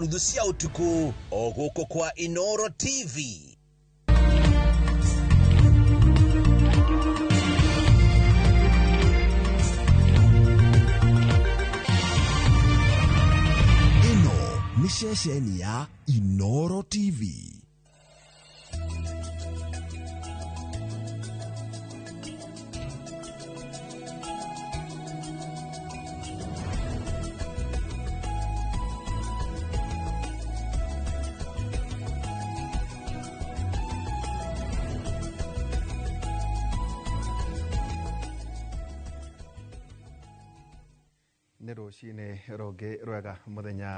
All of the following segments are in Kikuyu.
Nuthu cia ũtukũ o gũkũ kwa Inoro TV. Ĩno nĩ ceceni ya Inoro TV. Nĩ rũcinĩ rũngĩ rwega mũthenya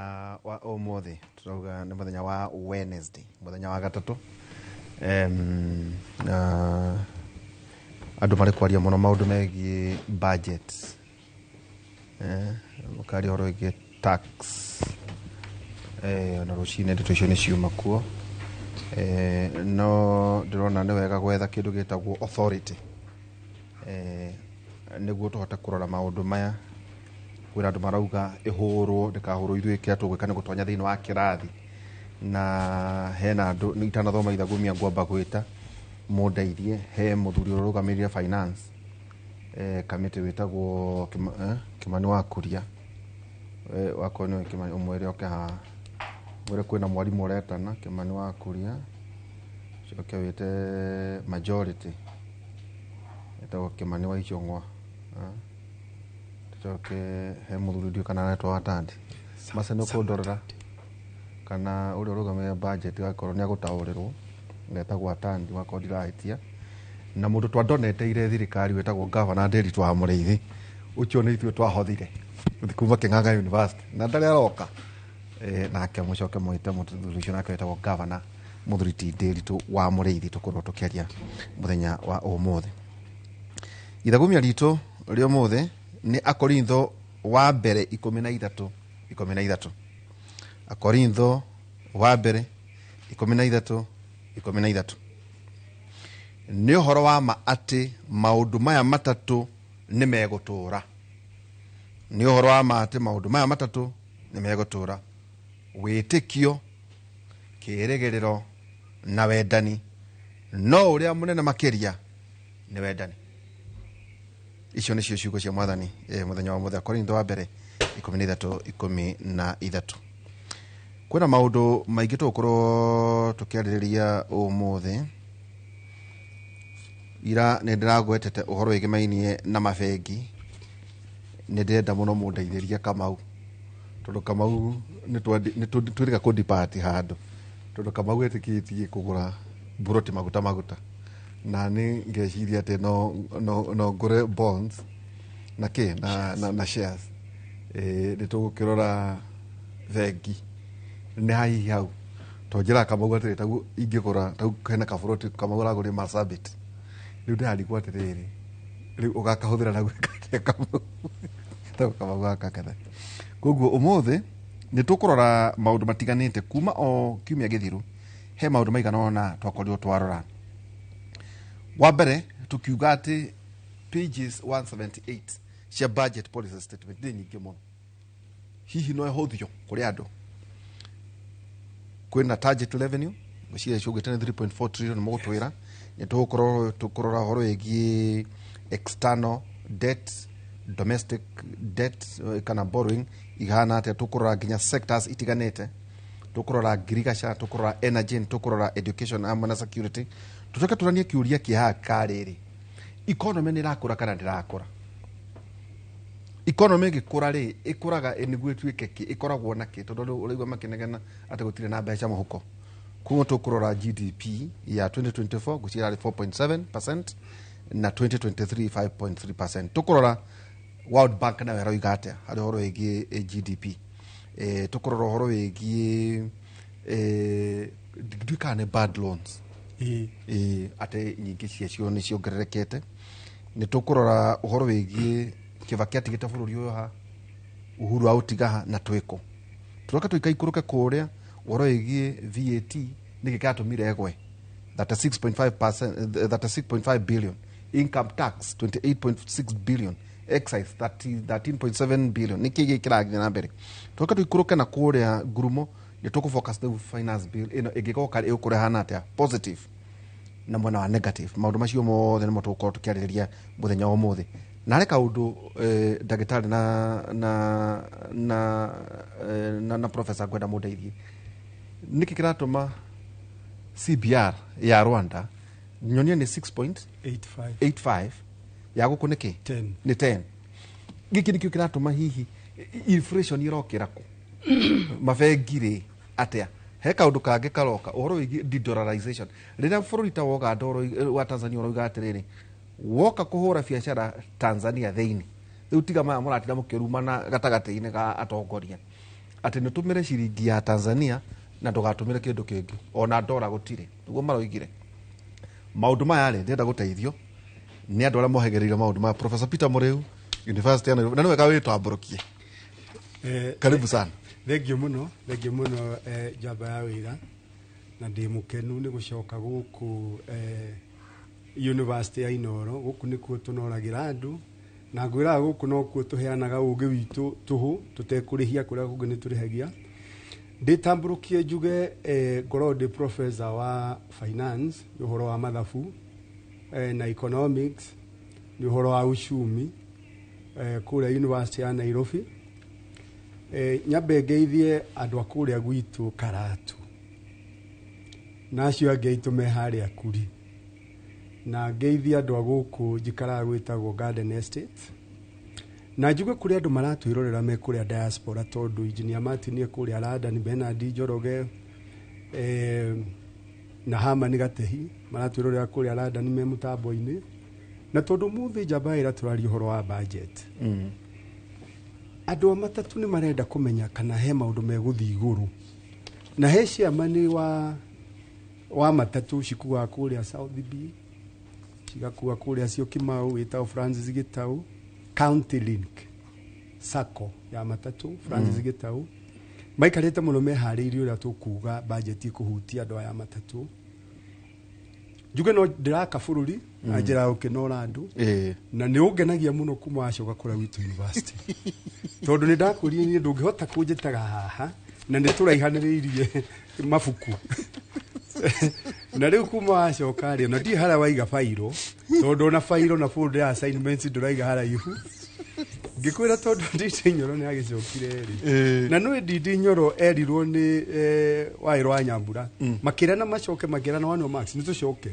wa ũmũthĩ, tũrauga nĩ mũthenya wa Wednesday, mũthenya wa gatatũ. Na andũ marĩ kwaria mũno maũndũ megiĩ budget, makaria ũhoro wĩgiĩ tax, ona rũcinĩ ndeto icio nĩ ciuma kuo. No ndĩrona nĩ wega gwetha kĩndũ gĩtagwo authority, nĩguo tũhote kũrora maũndũ maya. Kwĩna andũ marauga ĩhũrwo ndĩkahũrwo, ithuĩ kĩrĩa tũgwĩka nĩ gũtonya thĩinĩ wa kĩrathi. Na hena andũ itanathoma ithagumia ngwamba gwĩta mũndeithie. He mũthuri ũrĩa ũrũgamĩrĩire finance kamĩtĩ wĩtagwo Kĩmani wa Kuria. Wakorwo nĩwe Kĩmani, ũmwĩre oke haha, mwĩre kwĩna mwarimũ ũretana Kĩmani wa Kuria. Coke wĩte majority etagwo Kĩmani wa Ichũng'wa. Tucoke he mũthuri ndiũĩ kana aretwo Atandi Mace, nĩ ũkũndorera kana ũrĩa ũrũgamĩrĩire budget akorwo nĩ agũtaũrĩrwo, etagwo Atandi wakorwo ndirahĩtia. Na mũndũ twandoneteire thirikari wĩtagwo Governor Nderitu wa Mũrĩithi, ũcio nĩ ithuĩ twahothire kuma Kĩng'ang'a University na ndarĩ aroka. Nake mũcoke mwĩte mũthuri ũcio, nake wĩtagwo Governor mũthuri ti Nderitu wa Mũrĩithi, tũkorwo tũkĩaria mũthenya wa ũmũthĩ. Ithagumia ritũ rĩa ũmũthĩ nĩ Akorintho wa mbere 13:13. Akorintho wa mbere 13:13. Nĩ ũhoro wa ma atĩ maũndũ maya matatũ nĩ megũtũũra. Nĩ ũhoro wa ma atĩ maũndũ maya matatũ nĩ megũtũũra: wĩtĩkio, kĩĩrĩgĩrĩro na wendani, no ũrĩa mũnene makĩria nĩ wendani. Icio nĩcio ciugo cia Mwathani mũthenya wa mũthenya. Korintho wa mbere 13:13. Kwĩna maũndũ maingĩ tũgũkorwo tũkĩarĩrĩria ũmũthĩ. Ira nĩ ndĩragwetete ũhoro wĩgĩmainie na mabengi. Nĩ ndĩrenda mũno mũndeithĩrie Kamau, tondũ Kamau nĩ twĩrĩga kũdipati handũ, tondũ Kamau etĩkĩtie kũgũra mburoti maguta maguta, na nĩ ngeciria atĩ no ngũre bonds na kĩ na shares. Nĩ tũgũkĩrora bengi nĩ hihi hau, to njĩraga Kamau atĩrĩ, tau ingĩgũra tau hena kaburoti Kamau aragũrire Marsabit, rĩu ndĩrarigwo atĩrĩrĩ, rĩu ũgakahũthĩra na gwĩka atĩa Kamau? Tau Kamau gaka ketha. Koguo ũmũthĩ nĩ tũkũrora maũndũ matiganĩte kuma o kiumia gĩthiru. He maũndũ maigana ũna twakorirwo twarora. Wa mbere tũkiuga atĩ pages 178 cia budget policy statement nĩ nyingĩ mũno, hihi no ĩhũthio kũrĩ andũ. Kwĩna target revenue ngwĩciria ciugĩte nĩ 3.4 trillion, mũgũtwĩra. Nĩ tũgũkorwo tũkũrora ũhoro wĩgiĩ external debt, domestic debt, kana borrowing ihana atĩa. Tũkũrora nginya sectors itiganĩte, tũkũrora ngirigaca, tũkũrora energy, tũkũrora education hamwe na security. Tũcoke tũranie kĩũria kĩhaha karĩrĩ, economy nĩ ĩrakũra kana ndĩrakũra? Economy ĩgĩkũra rĩ, ĩkũraga nĩguo ĩtuĩke kĩ, ĩkoragwo na kĩ? Tondũ rĩu ũraigua makĩnegena atĩ gũtirĩ na mbeca mũhuko. Koguo tũkũrora GDP ya 2024, ngwĩciria yarĩ 4.7% na 2023 5.3%. Tũkũrora World Bank nayo ĩroiga atĩa harĩ ũhoro wĩgiĩ GDP. Tũkũrora ũhoro wĩgiĩ, ndiũĩ kana nĩ bad loans, atĩ nyingĩ ciacio nĩ ciongererekete. Nĩ tũkũrora ũhoro wĩgiĩ Kibaki atigĩte bũrũri ũyũ ha, Uhuru aũtiga ha, na twĩkũ. Tũroke tũikaikũrũke kũrĩa ũhoro wĩgiĩ VAT, nĩkĩ kĩratũmire ĩgwe 36.5%, 36.5 billion, income tax 28.6 billion, excise 30 13.7 billion, nĩkĩ gĩkĩ kĩrathiĩ na mbere? Tũroke tũikũrũke na kũrĩa ngurumo. Nĩ tũkũ focus rĩu finance bill ĩno ĩngĩgoka ĩgũkũrehana atĩa positive na mwena wa negative. Maũndũ macio mothe nĩmo tũgũkorwo tũkĩarĩrĩria mũthenya wa ũmũthĩ. Na harĩ kaũndũ ndagĩtarĩ na professor ngwenda mũndeithie. Nĩkĩ kĩratũma CBR ya Rwanda nyonie nĩ 6.85? 85. Ya gũkũ nĩ kĩ? 10. Nĩ 10. Gĩkĩ nĩkĩo kĩratũma hihi inflation ĩrokĩra kũ mabengi rĩ atĩa? He kaũndũ kangĩ karoka ũhoro wĩgiĩ de-dollarization. Rĩrĩa bũrũri ta wa Uganda wa Tanzania ũroiga atĩrĩrĩ, woka kũhũra biacara Tanzania thĩinĩ, rĩu tiga maya mũratinda mũkĩrumana gatagatĩ-inĩ ga atongoria atĩ nĩ tũmĩre ciringi ya Tanzania na ndũgatũmĩre kĩndũ kĩngĩ, ona ndora gũtirĩ. Nĩguo maroigire. Maũndũ maya rĩ, ndĩrenda gũteithio nĩ andũ arĩa mohegereire maũndũ maya. Professor Peter Mũrĩu, University ya Nairobi, na nĩ wega wĩtambũrũkie. Karibu sana. Thengio mũno, thengio mũno, njamba ya wĩra, na ndĩ mũkenu nĩ gũcoka gũkũ University ya Inoro. Gũkũ nĩkuo tũnoragĩra andũ, na ngwĩraga gũkũ nokuo tũheanaga ũgĩ witũ tũhũ tũtekũrĩhia, kũrĩa kũngĩ nĩ tũrĩhagia. Ndĩtambũrũkie njuge ngoragwo ndĩ professor wa finance, nĩ ũhoro wa mathabu na economics, nĩ ũhoro wa uchumi kũrĩa University ya Nairobi. Nyambe ngeithie andũ a kũrĩa gwitũ Karatu na acio angĩ aitũ me harĩa Kuri, na ngeithie andũ a gũkũ njikaraga gwĩtagwo Garden Estate, na njuge kũrĩ andũ maratwĩrorera me kũrĩa diaspora, tondũ Engineer Martin e kũrĩa London, Bernard Njoroge na Hamani Gatehi maratwĩrorera kũrĩa London me mũtambo-inĩ. Na tondũ mũthĩ njamba ĩra tũraria ũhoro wa budget, andũ a matatũ nĩ marenda kũmenya kana he maũndũ megũthiĩ igũrũ, na he chairman wa matatũ cikuaga kũrĩa South B, cigakua kũrĩa Syokimau, wĩtagwo Francis Gitau, County Link Sacco ya matatũ, Francis Gitau, maikarĩte mũno meharĩirie ũrĩa tũkuga budget ĩkũhutia andũ aya matatũ. Njuge no ndĩraka bũrũri na njĩra ya gũkĩnora andũ, na nĩ ũngenagia mũno kuma wacoka kũrĩa gwitũ university, tondũ nĩ ndakũririe niĩ ndũngĩhota kũnjĩtaga haha na nĩ tũraihanĩrĩirie mabuku, na rĩu kuma wacoka rĩ, na ndiĩ harĩa waiga bairo, tondũ ona bairo na folder ya assignments ndũraiga haraihu. Ngĩkwĩra tondũ Ndindi Nyoro nĩ agĩcokire rĩ, na nĩ Ndindi Nyoro erirwo nĩ Waĩrũ wa Nyambura, makĩrana macoke, makĩrana one max nĩ tũcoke.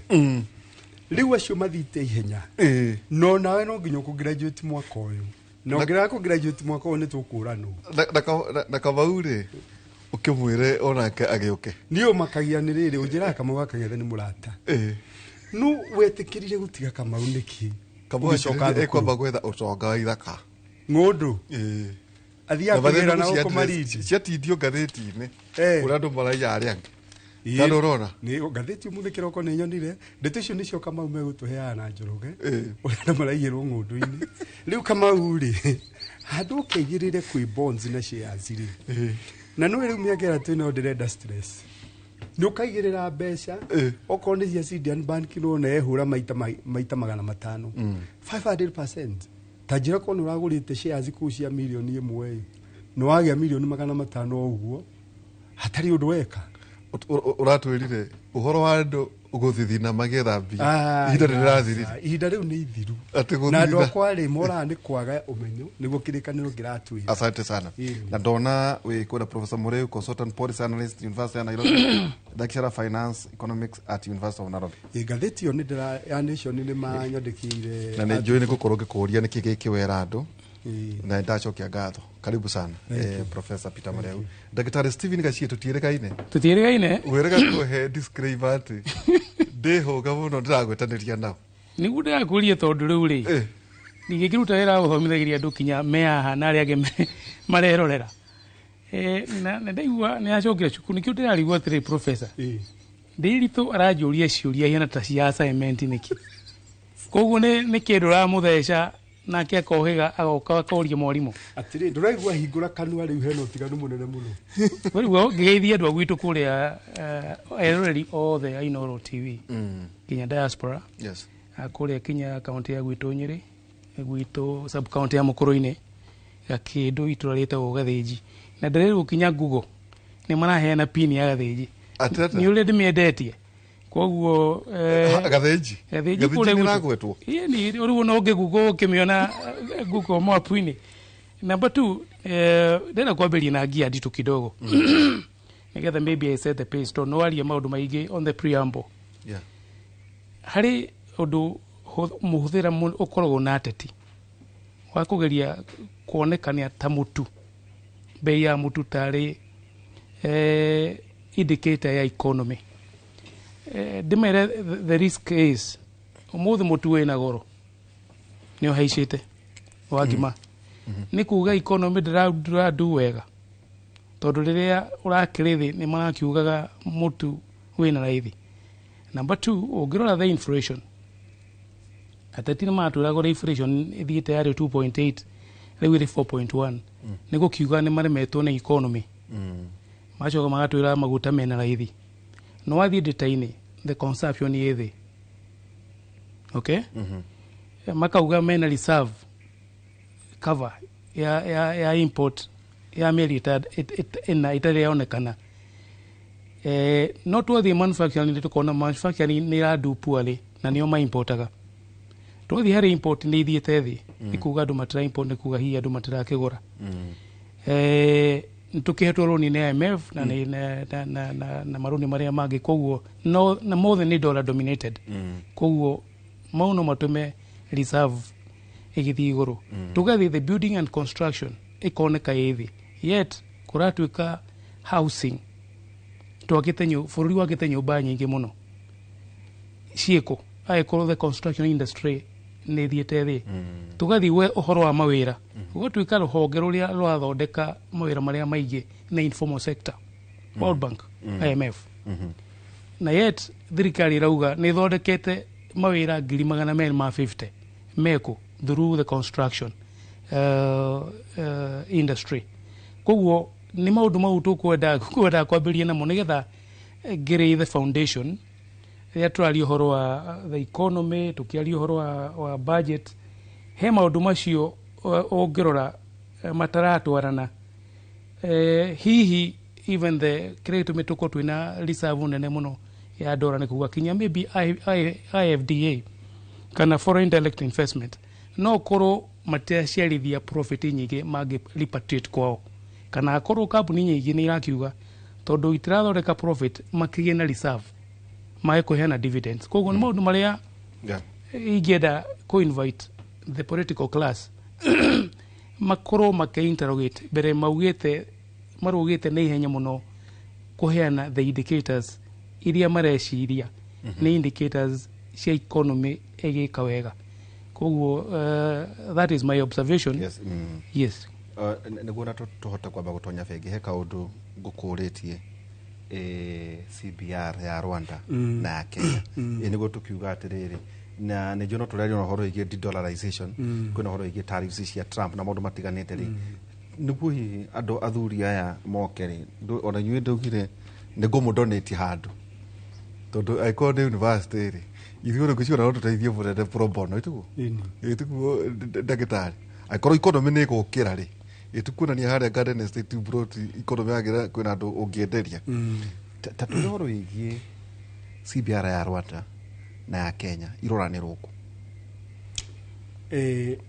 Rĩu acio mathite ihenya, no nawe no nginya ũkũ graduate mwaka ũyũ, na ũngĩrega kũ graduate mwaka ũyũ nĩ tũkũranwo. Na Kamau rĩ, ũkĩmwĩre onake agĩũke. Niĩ ũmakagia nĩ rĩrĩ, ũnjĩraga Kamau akagĩethe nĩ mũrata, no wetĩkĩrire gũtiga Kamau nĩkĩ? Kamau ũgĩcoka akĩrire thukuru? Ekwamba gwetha ũtonga wa ithaka. Ng'ũndũ athiaga kũgĩra na gũkũ Malindi. Ciatindio ngathĩti-inĩ ũrĩa andũ maraiya arĩa angĩ. Ĩĩ. Na ndũrona? Nĩ ngathĩti ũmũthĩ kĩroko nĩ nyonire ndeto icio nĩcio Kamau megũtũheaga na Njoroge, ũrĩa andũ maraiyĩrwo ng'ũndũ-inĩ. Rĩu Kamau rĩ, handũ ũkĩigĩrĩre kwĩ bonds na shares rĩ, na nĩ rĩu mĩaka ĩrĩa twĩnayo ndĩrenda stress, nĩ ũkaigĩrĩra mbeca, okorwo nĩ cia Sidian Bank nĩwona ehũra maita 500, 500%. Ta njĩra, korwo nĩ ũragũrĩte shares kũu cia mirioni 1 ĩ, nĩ wagĩa mirioni 500 o ũguo hatarĩ ũndũ weka. Ũratwĩrire ũhoro wa andũ gũthithina magĩetha mbia, Ah, ihinda nĩ rĩrathirire. Ihinda rĩu nĩ ithiru. Atĩ Na andũ gũthithina. akwa rĩ, moraga nĩ kwaga ũmenyo, nĩguo kĩrĩkanĩro kĩratwĩra. Asante sana. Ĩĩ. Na ndona wĩ kwĩna Professor Mureu, consultant policy analyst, University ya Nairobi, lecturer finance economics at University of Nairobi. Ĩ, ngathĩti ĩyo nĩ ndĩra ya Nation nĩ manyandĩkĩire. Na nĩ njũĩ nĩ gũkorwo ngĩkũria nĩkĩ gĩkĩ wera andũ, Ĩĩ. na ndacokia ngatho. Karibu sana, Professor Peter Mureu. Ndagĩtarĩ Stephen Gachie, tũtiĩrĩgaine. Tũtiĩrĩgaine. Wĩrĩga kũhe disclaimer atĩ ndĩhũga mũno ndĩragwetanĩria nao. Nĩguo ndĩrakũria, tondũ rĩu rĩ, ndingĩkĩruta wĩra wa gũthomithagĩria andũ kinya me haha na arĩa angĩ marerorera. Na ndaigua nĩ acokire cukuru, nĩkĩo ndĩrarigwo atĩrĩ, professor Ndĩritũ aranjũria ciũria ihana ta cia assignment nĩkĩ? Koguo nĩ kĩndũ ũramũtheca nake akohĩga agoka akoria mwarimũ. Atĩrĩ, ndũraigua hingũra kanua rĩu hena ũtiganu mũnene mũno. Rĩu ngĩgeithia andũ a gwitũ kũrĩa, eroreri othe a Inooro TV nginya diaspora, kũrĩa kinya kaunti ya gwitũ Nyĩrĩ, gwitũ sub county ya Mũkũrũ-inĩ, Gakĩndũ, itũra rĩtagwo Gathĩnji, na ndĩrerwo kinya Google Nĩ maraheana pin ya Gathĩnji. Atĩ atĩa? Nĩ ũrĩa ndĩmĩendetie koguo Gathĩnji. Gathĩnji Gathĩnji kũrĩa nĩ gwitũ. ĩragwetwo? Ĩĩ, rĩu no ũngĩ ũkĩmĩona Google map-inĩ. Number two, ndĩrenda kwambĩrĩria na ngia nditũ kidogo nĩgetha maybe I set the pace, tondũ no warie maũndũ maingĩ on the preamble. Harĩ ũndũ mũhũthĩra ũkoragwo na ateti wa kũgeria kuonekania ta mũtu, bei ya mũtu tarĩ indicator ya economy. Ndĩmere the risk is ũmũthĩ mũtu wĩna goro, nĩ ũhaicĩte wa ngima, nĩ kuga economy ndĩrandu wega, tondũ rĩrĩa ũrakĩrĩ thĩ nĩ marakiugaga mũtu wĩna raithi. Number two, ũngĩrora the inflation, ateti nĩ maratwĩraga ũrĩa inflation ĩthiĩte yarĩ 2.8, rĩu ĩrĩ 4.1, nĩ gũkiuga nĩ maremetwo nĩ economy. Macoka magatwĩra maguta mena raithi, no wathiĩ data-inĩ the consumption ĩ thĩ. Okay, makauga mena reserve cover ya import ya mĩeri ĩna ĩtarĩ yaonekana. No twathiĩ manufacturing nĩ tũkona manufacturing nĩ ĩrandu poorly na nĩo maimportaga. Twathiĩ harĩ import nĩ ithiĩte thĩ, nĩ kuga andũ matira import, nĩ kuga hihi andũ matirakĩgũra. Nĩ tũkĩhetwo rũni nĩ IMF na, nĩ- na, na, na, na, na marũni marĩa mangĩ, koguo no, na mothe nĩ dollar dominated. Koguo mau no matũme reserve ĩgĩthiĩ igũrũ. Tũgathiĩ the building and construction ĩkoneka ĩ thĩ, yet kũratuĩka housing twakĩte bũrũri wakĩte nyũmba nyingĩ mũno ciĩkũ agĩkorwo the construction industry nĩ ĩthiĩte thĩ. Tũgathiĩ we ũhoro wa mawĩra, gũgatuĩka rũhonge rũrĩa rũrathondeka mawĩra marĩa maingĩ nĩ informal sector, World Bank, IMF, na yet thirikari ĩrauga nĩ ĩthondekete mawĩra 250,000 mekũ through the construction industry. Koguo nĩ maũndũ mau tũkwenda kwenda kwambĩrĩria namo nĩgetha ngĩrĩ the foundation rĩrĩa tũraria ũhoro wa the economy, tũkĩaria ũhoro wa budget, he maũndũ macio ũngĩrora mataratwarana. Hihi even the kĩrĩa gĩtũmĩte tũkorwo twĩna reserve nene mũno ya ndora nĩ kuga kinya maybe IFDA kana foreign direct investment no korwo matiraciarithia profit nyingĩ mangĩ repatriate kwao, kana akorwo kambuni nyingĩ nĩ irakiuga tondũ itirathondeka profit makĩgĩe na reserve mage kũheana dividends. Koguo nĩ maũndũ marĩa ingĩenda kũ invite the political class makorwo makĩ interrogate mbere maugĩte marũgĩte na ihenya mũno kũheana the indicators iria mareciria nĩ indicators cia economy ĩgĩka wega. Koguo that is my observation. Yes. Yes. Nĩguo na tũhote kwamba gũtonya bengi, he kaũndũ ngũkũrĩtie, CBR ya Rwanda na ya Kenya. Nĩguo tũkiuga atĩrĩrĩ, na nĩnjũ no tũraria na ũhoro wĩgiĩ de-dollarization, kwĩna ũhoro wĩgiĩ tariffs cia Trump na maũndũ matiganĩte rĩ, nĩguo hihi andũ athuri aya moke rĩ, ona inyuĩ ndaugire nĩ ngũmũdonate handũ, tondũ angĩkorwo nĩ university rĩ, ithuĩ rĩ ngwĩciria no tũteithie mũnene pro bono, ĩtiguo? Ĩni. Ĩtiguo ndagĩtarĩ? Angĩkorwo economy nĩ ĩgũkĩra rĩ, ĩtikuonania harĩa Garden Estate plot economy yagĩra, kwĩna andũ ũngĩenderia. Ta tũrĩ ũhoro wĩgiĩ CBR ya Rwanda na ya Kenya iroranĩrwo kũ?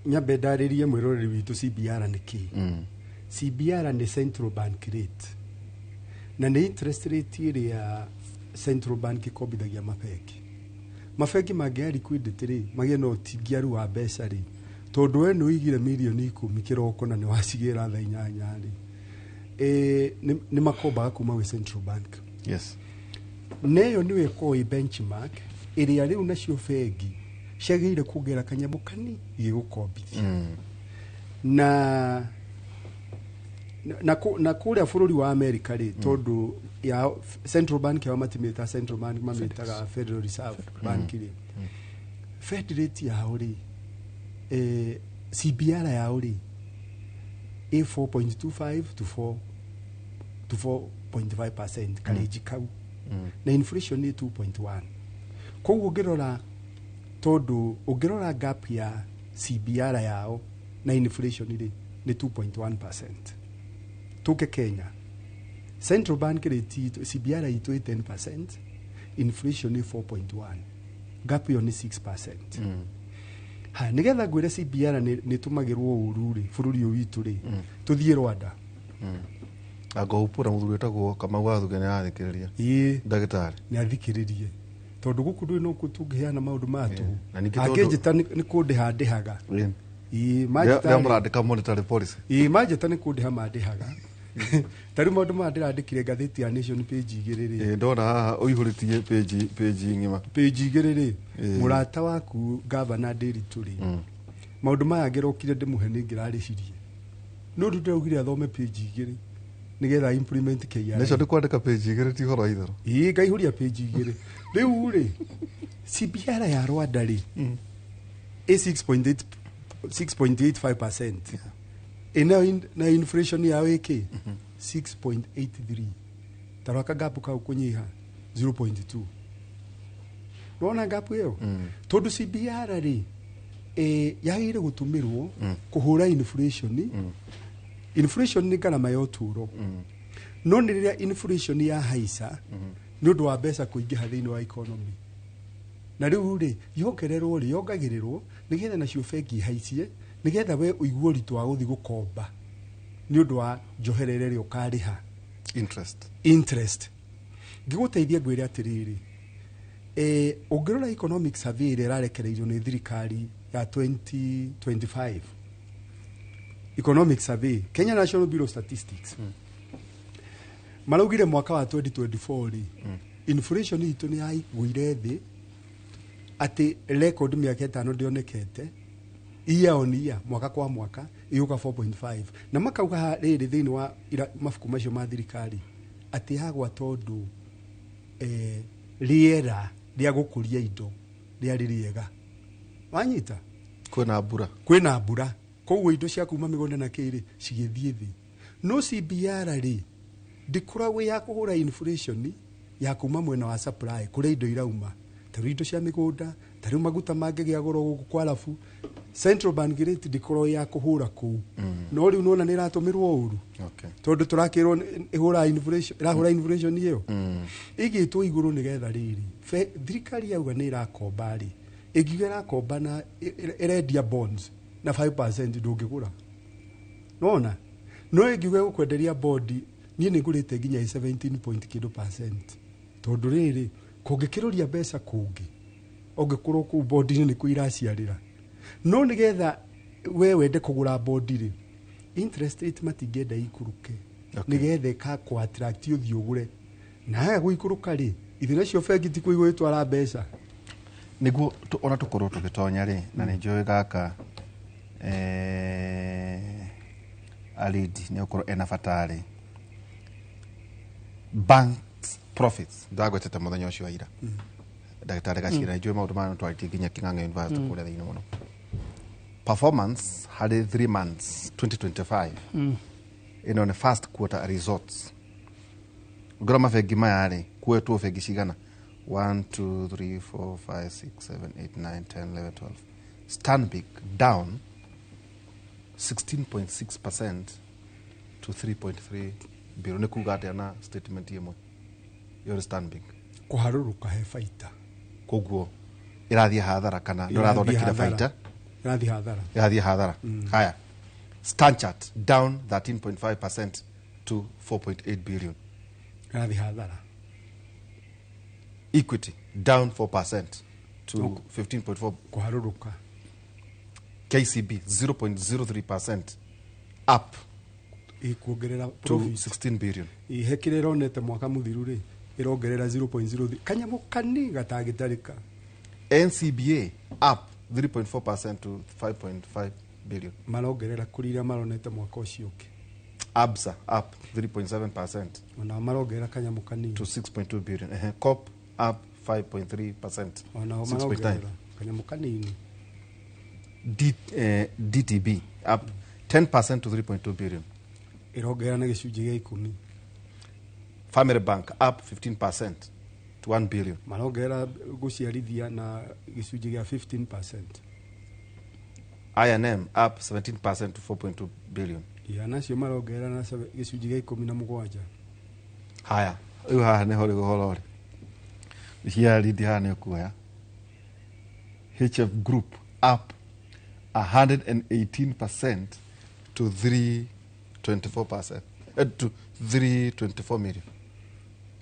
Nyambe ndarĩrie mwĩroreri witũ CBR nĩ kĩĩ. CBR nĩ central bank rate na nĩ interest rate ĩrĩa central bank ĩkombithagia mabengi. Mabengi mangĩaya liquidity rĩ, magĩe na ũtingiaru wa mbeca rĩ, tondũ we nĩ ũigire mirioni 10 kĩroko na nĩ wacigĩra thaa 8 rĩ, nĩ makombaga kuma gwĩ central bank. Na ĩyo nĩyo ĩkoragwo ĩ benchmark ĩrĩa rĩu nacio bengi ciagĩrĩire kuongerera kanyamũ kani igĩgũkombithia. Na kũrĩa bũrũri wa America rĩ, tondũ ya central bank yao matimĩtaga central bank, mamĩtaga Federal Reserve Bank rĩ, Fed rate yao rĩ, CBR yao rĩ, ĩ 4.25 to 4 to 4.5% karĩnji kau, na inflation nĩ 2.1. Koguo ũngĩrora, tondũ ũngĩrora gap ya CBR yao na inflation rĩ, nĩ 2.1%. Tũke Kenya, Central bank rate itũ, CBR itũ ĩ 10%, inflation nĩ 4.1, gap ĩyo nĩ 6%. Ha nigetha ngwĩre CBR nĩ tũmagĩrwo ũru rĩ bũrũri ũyũ witũ rĩ, tũthiĩ Rwanda. Angoupura muthuri wĩtagwo Kamau wa Thuge nĩ arathikĩrĩria. Ĩĩ. Ndagĩtarĩ. Nĩ athikĩrĩrie, tondũ gũkũ ndũĩ no tũngĩheana maũndũ ma tũhũ. Na ningĩ tondũ- Angĩnjĩta nĩ kũndĩha ndĩhaga. Ĩĩ. Rĩrĩa Manjĩta. mũrandĩka monetary policy. Ĩĩ, manjĩta nĩ kũndĩha mandĩhaga. Ta rĩu maũndũ maya ndĩrandĩkire ngathĩti ya Nation page 2 rĩ. Ĩĩ, ndona haha ũihũrĩtie page ng'ima. Page 2 rĩ. Ĩĩ. Mũrata waku gavana Ndĩritũ rĩ, maũndũ maya ngĩrokire ndĩmũhe nĩ ngĩrarĩhirie, no rĩu ndĩraugire athome page 2 nĩgetha implement KRA. Nĩcio ndĩ kwandĩka page 2 ti ũhoro wa itherũ. Ĩĩ, ngaihũria page 2. Rĩu rĩ, CBR ya Rwanda rĩ ĩ 6.8, 6.85%. Ĩnayo na inflation yao ĩkĩ 6.83. Tarora kagapu kau kũnyiha 0.2. Nĩwona gapu ĩyo? Tondũ CBR rĩ, yagĩrĩire gũtũmĩrwo kũhũra inflation. Inflation nĩ ngarama ya ũtũũro, no nĩ rĩrĩa inflation ya haica nĩ ũndũ wa mbeca kũingĩha thĩinĩ wa economy, na rĩu rĩ yongererwo rĩ, yongagĩrĩrwo nĩgetha nacio bengi ihaicie, nĩgetha we ũigue ũritũ wa gũthiĩ gũkomba nĩ ũndũ wa njoherera ĩrĩa ũkarĩha. Interest. Interest. Ngĩgũteithia ngwĩre atĩrĩrĩ, ũngĩrora economic survey ĩrĩa ĩrarekereirio nĩ thirikari ya 2025, economic survey, Kenya National Bureau of Statistics, maraugire mwaka wa 2024 rĩ, inflation itũ nĩ yaigũire thĩ atĩ record mĩaka 5 ndĩonekete, year on year, mwaka kwa mwaka, ĩgũka 4.5. Na makauga rĩrĩ thĩinĩ wa mabuku macio ma thirikari atĩ yagwa tondũ rĩera rĩa gũkũria indo rĩarĩ rĩega. Wanyita? Kwĩna mbura. Kwĩna mbura, koguo indo cia kuma mĩgũnda na kĩrĩ cigĩthiĩ thĩ. No CBR rĩ, ndĩkoragwo ya kũhũra inflation ya kuma mwena wa supply, kũrĩa indo irauma, ta rĩu indo cia mĩgũnda, ta rĩu maguta mangĩgĩa goro gũkũ kwa arabu. Central bank rate ndĩkoragwo ya kũhũra kũu, no rĩu nĩwona nĩ ĩratũmĩrwo ũru. Tondũ tũrakĩrwo ĩhũraga inflation, ĩrahũra inflation ĩyo ĩgĩtwo igũrũ nĩgetha rĩrĩ thirikari yauga nĩ ĩrakomba rĩ, ĩngiuga ĩrakomba na ĩrendia bonds na 5%, ndũngĩgũra. Nona no ĩngiuga ĩgũkwenderia bondi, niĩ nĩ ngũrĩte nginya ĩ 17 point kĩndũ percent, tondũ rĩrĩ kũngĩkĩrũria mbeca kũngĩ ũngĩkorwo kũu bondi-inĩ nĩkuo iraciarĩra. No nĩgetha we wende kũgũra bondi rĩ, interest rate matingĩenda ikũrũke. Nĩgetha ĩkakũ attract ũthiĩ ũgũre, na haga gũikũrũka rĩ, ithe nacio bengi ti kũigwo ĩtwara mbeca. Nĩguo ona tũkorwo tũgĩtonya rĩ, na nĩ njũĩ gaka Alidi nĩ ũkorwo ena bata rĩ, banks profits ndagwetete mũthenya ũcio wa ira, ndagĩtarĩ Gacira, njũĩ maũndũ maya twarĩtie nginya King'ang'a University kũrĩa thĩinĩ mũno. Performance harĩ 3 months 2025, ĩno nĩ first quarter results. Ngora mabengi maya rĩ, kuetwo bengi cigana? 1 2 3 4 5 6 7 8 9 10 11 12. Stanbic down 16.6% to 3.3 billion. Nĩ kuga atĩa na statement ĩmwe ĩyo nĩ Stanbic? Kũharũrũka he baita. Koguo ĩrathiĩ hathara kana ndũrathondekire baita? Ĩrathiĩ hathara. Ĩrathiĩ hathara. Haya, Stanchart down 13.5% to 4.8 billion. Ĩrathiĩ hathara. Equity down 4% to 15.4. Kũharũrũka. KCB 0.03% up ĩkuongerera to profit. 16 billion. Ihe kĩrĩa ĩronete mwaka mũthiru rĩ, ĩrongerera 0.03, kanyamũ kani gatangĩtarĩka. NCBA up 3.4% to 5.5 billion. Marongerera kũrĩ iria maronete mwaka ũcio ũngĩ. Absa up 3.7% Onao marongerera kanyamũ kanini. to 6.2 billion. Co-op up 5.3%. Onao 6.9. marongerera kanyamũ kanini. DTB up 10% to 3.2 billion. Ĩrongerera na gĩcunjĩ gĩa 10. Family Bank up 15% to 1 billion. Marongerera gũciarithia na gĩcunjĩ gĩa 15%. I&M up 17% to 4.2 billion. Ya nacio marongerera na gĩcunjĩ gĩa 17. Haya, rĩu haha nĩho rĩu ũhoro rĩ ciarindi haha nĩ ũkuoya HF Group up 118% to 324%, to 324 million.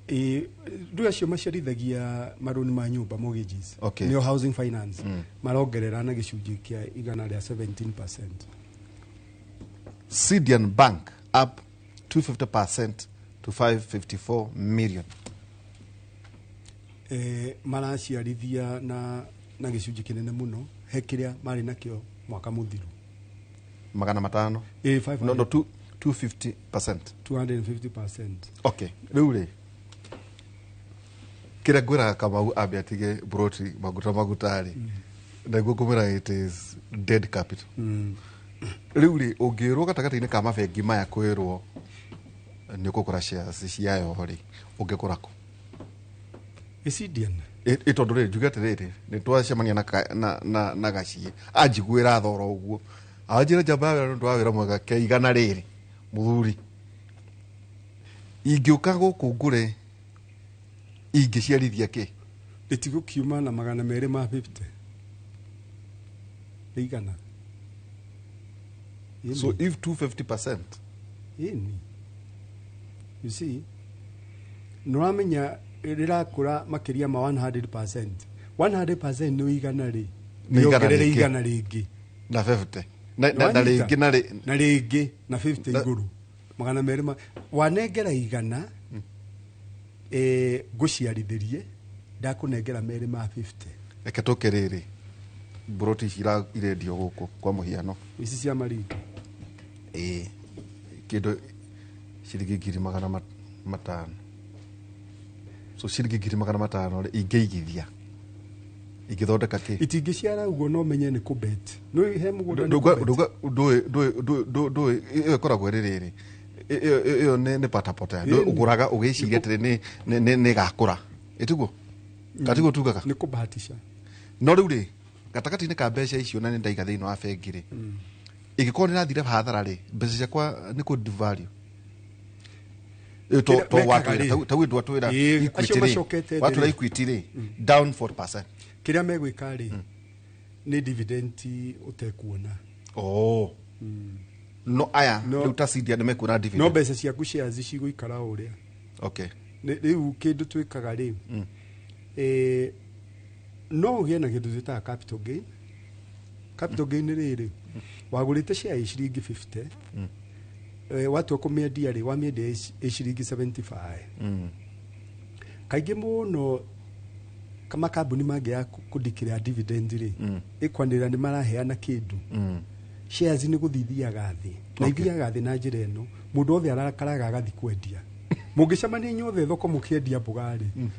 Ĩ, ndũ acio maciarithagia marũni ma nyũmba, mortgages. Okay. Nĩo housing finance, marongerera na gĩcunjĩ kĩa igana rĩa 17%. Sidian Bank up 250% to 554 million. Maraciarithia na gĩcunjĩ kĩnene mũno he kĩrĩa marĩ nakĩo mwaka mũthiru. 500. 500. No, 250%. 250%. Okay, rĩu rĩ kĩrĩa ngwĩraga Kamau ambe atige broti maguta maguta rĩ, naguo ngũmwĩra it is dead capital. Rĩu rĩ, ũngĩrwo gatagatĩ-inĩ ka mabengi maya kwĩrwo nĩ ũkũgũra shares ciayo rĩ, ũngĩgũra kũ? Ĩcidian. Ĩ tondũ rĩ, njuge atĩrĩrĩ, nĩ twacemania na gaciĩ anjiguĩra thoro ũguo, anjĩra njamba ya wĩra nĩ ũndũ wa wĩra mwega ke igana rĩrĩ mũthuri, ingĩũka gũkũ ngũre ingĩciarithia kĩ? Rĩtigũkiuma na 250 nĩ igana. Ĩni. So if 250%. Ĩni, you see, nĩũramenya rĩrakũra makĩria ma 100%. 100% nĩ igana rĩ. Nĩ igana Rĩongerere rĩngĩ. Igana rĩngĩ. Na 50 na Nĩwanyita? rĩngĩ na rĩ Na rĩngĩ na 50 igũrũ, 200 ma wanengera igana, ngũciarithĩrie ndakũnengera merĩ ma 50. Reke tũke rĩrĩ, mburoti ici irendio gũkũ kwa mũhiano. Ici cia maringa. Ĩĩ, kĩndũ ciringi 500,000. So ciringi 500,000 rĩ, ingĩigithia ingĩthondeka kĩ? Itingĩciara ũguo, no menye nĩ kũbet no he mũgũnda nĩ kũbet. Ndũĩ ĩyo ĩkoragwo ĩrĩ rĩrĩ, ĩyo nĩ patapotea. Ĩni. Ũgũraga ũgĩciria atĩrĩ nĩ ĩgakũra, ĩtiguo katiguo tugaga? Nĩ kũbahatisha. No rĩu rĩ, gatagatĩ-inĩ ka mbeca icio na nĩ ndaiga thĩinĩ wa bengi rĩ, ĩngĩkorwo nĩ rathire hathara rĩ, mbeca ciakwa nĩ kũ devalue. Ĩyo Kĩrĩa to mekaga watwĩra rĩ. ta wĩndũ watwĩra Ĩĩ, Equity acio rĩ, macokete thĩ watwĩra rĩ. Equity rĩ, down 40%. Kĩrĩa megwĩka rĩ, nĩ dividend ũtekuona. Oh, no aya rĩu ta Cidia nĩ mekuona No dividend. mbeca ciaku shares cigũikara o ũrĩa. Okay. Rĩu kĩndũ twĩkaga rĩ, no ũgĩe na kĩndũ twĩtaga capital gain. Capital gain rĩrĩ, wagũrĩte share ĩ ciringi 50, watua kũmĩendia rĩ, wamĩendia ĩ ciringi 75. Kaingĩ mũno makambuni mangĩaga kũndikĩrĩa dividend rĩ, ĩkwanĩrĩra nĩ maraheana kĩndũ, shares nĩ gũthiĩ ithiaga thĩ na ithiaga thĩ na njĩra ĩno, mũndũ othe arakaraga agathiĩ kwendia. Mũngĩcemania inyuothe thoko mũkĩendia mboga rĩ,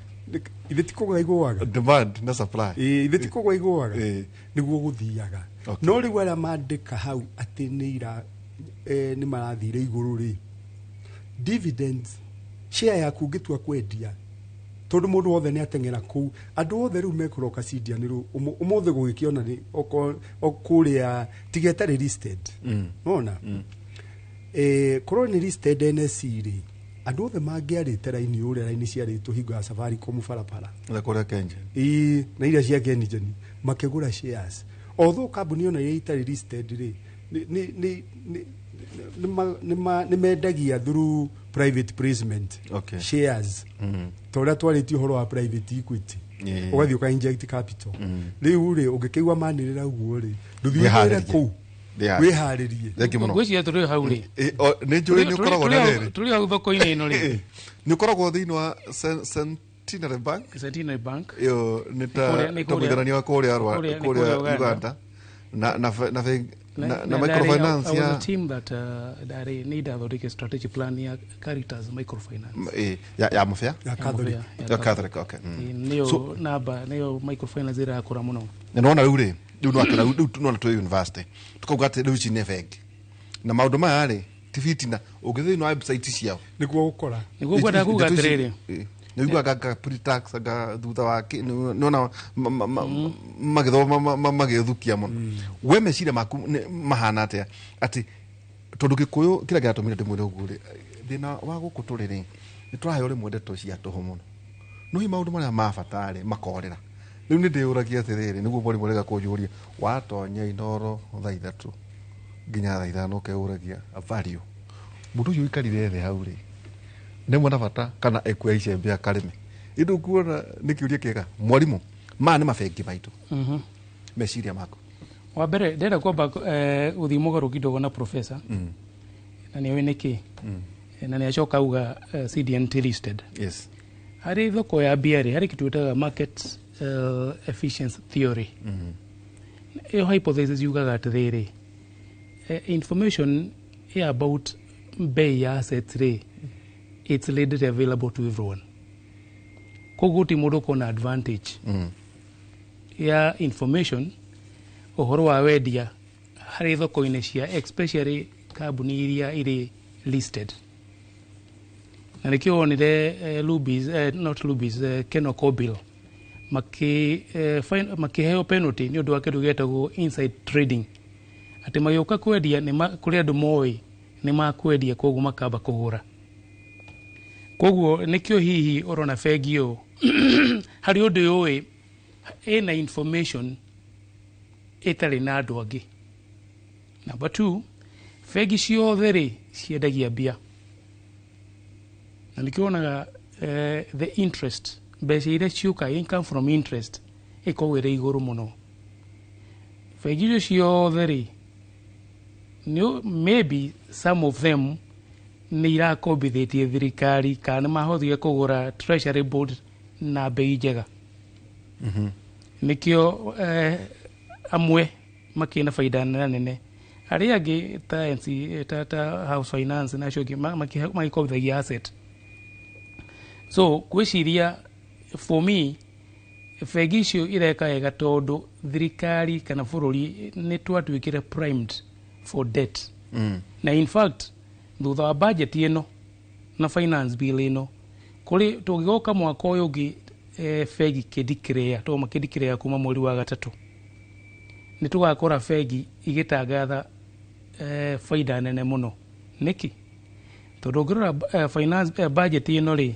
ithe ti kũgwa igũaga? Demand na supply. Ĩĩ, ithe ti kũgwa igũaga? Ĩĩ. Nĩguo gũthiaga. No rĩu arĩa mandĩka hau atĩ nĩ ira nĩ marathire igũrũ rĩ, dividends share yaku ũngĩtua kwendia, tondũ mũndũ wothe nĩ ateng'era kũu, andũ othe rĩu mekũroka Cidia nĩ rĩu ũmũthĩ gũgĩkĩona nĩ o kũrĩa tiga ĩtarĩ listed, nona korwo nĩ listed NSE rĩ, andũ othe mangĩarĩte raini ũrĩa raini ciarĩtwo hingo ya Safaricom barabara. Na kũrĩa Kenya. Ĩĩ, na iria cia Kengen makĩgũra shares, although kambuni ona iria itarĩ listed rĩ, nĩ mendagia through private placement shares, ta ũrĩa twarĩtie ũhoro wa private equity. Ũgathiĩ ũka inject capital. Rĩu rĩ, ũngĩkĩigua manĩrĩra ũguo rĩ, ndũthiĩ ũtwĩre Wĩharĩrie. kũu. Wĩharĩrie. Wĩharĩrie. Thank you mũno. Ngwĩciria tũrĩ hau rĩ. Nĩ njũĩ nĩ ũkoragwo na rĩrĩ. Tũrĩ hau thoko-inĩ ĩno rĩ. Nĩ ũkoragwo thĩinĩ wa Centenary Bank. Centenary Bank. Ĩyo nĩ ta Nĩ ta kũrĩa- mũiganania wa kũrĩa nĩ kũrĩa kũrĩa Uganda. Uganda na microfinance I was ya a team that ndarĩ nĩ ndathondeke strategic plan ya Caritas microfinance. Ya mũbĩa. Ya Catholic. Ya Catholic, okay. Nĩyo So- namba nĩyo microfinance ĩrakũra mũno. Na nona rĩu rĩ, rĩu no akĩra rĩu nona twĩ university tukauga atĩ rĩu ici nĩ bengi na maũndũ maya rĩ ti fitina ũngĩthiĩ thĩinĩ wa website ciao. Nĩguo gũkora. Nĩguo ngwendaga kuga atĩrĩrĩ. Nĩ ugaga nga pre-tax anga thutha wa nĩwona magĩthoma magĩthukia mũno. We meciria maku mahana atĩa atĩ tondũ gĩkũyũ kĩrĩa kĩratũmire ndĩmwĩre ũguo rĩ, thĩna wa gũkũ tũrĩ rĩ, Nĩ tũraheo rĩmwe ndeto cia tũhũ mũno, no hi maũndũ marĩa ma bata rĩ makorĩra. Rĩu nĩ ndĩyũragia atĩrĩrĩ, nĩguo mwarimũ rega kũnjũria, watonya Inoro thaa 3 nginya thaa 5, ũkeyũragia value mũndũ ũcio ũikarire thĩ hau rĩ nĩ mwena bata kana ekuoya icembe akarĩme. Ĩndũ kuona nĩ kĩũria kĩega mwarimũ. Maya nĩ mabengi maitũ, meciria maku? Wa mbere ndĩrenda kwamba gũthiĩ mũgarũ kidogo na professor, na nĩũĩ nĩkĩ, na nĩ acoka auga CDN ti listed. Harĩ thoko ya mbia rĩ, harĩ kĩndũ twĩtaga market efficiency theory. Ĩyo hypothesis yugaga atĩrĩrĩ, information ya about bei ya assets rĩ, it's readily available to everyone, koguo ti mũndũ kuona advantage ya information ũhoro wa wendia harĩ thoko-inĩ cia, especially kambuni iria irĩ listed. Na nĩkĩo wonire Lubis, not Lubis, KenolKobil makĩheo penalty nĩ ũndũ wa kĩndũ gĩetagwo inside trading, atĩ magĩũka kwendia nĩ kũrĩ andũ moĩ nĩ makwendia, koguo makamba kũgũra. Koguo nĩkĩo hihi ũrona bengi ũyũ harĩ ũndũ ũĩ ĩna information ĩtarĩ na andũ angĩ. Number two, bengi ciothe rĩ ciendagia mbia, na nĩkĩo wonaga the interest, mbeca iria ciũka, income from interest, ĩkoragwo ĩrĩ igũrũ mũno. Bengi icio ciothe rĩ, maybe some of them nĩ irakombithĩtie thirikari kana nĩ mahotire kũgũra treasury board na bei njega, nĩkĩo amwe makĩna baida nene nene, arĩa angĩ ta NC, ta House Finance na acio angĩ magĩkombithagia asset. So gwĩciria for me bengi icio ireka wega tondũ thirikari kana bũrũri nĩ twatuĩkire primed for debt. Na in fact thutha wa budget ĩno na finance bill ĩno, kũrĩ tũngĩgoka mwaka ũyũ ũngĩ, bengi kĩndikĩrĩa tondũ makĩndikĩrĩa kuma mweri wa gatatũ, nĩ tũgakora bengi igĩtangatha baida nene mũno. Nĩkĩ? Tondũ ũngĩrora finance budget ĩno rĩ,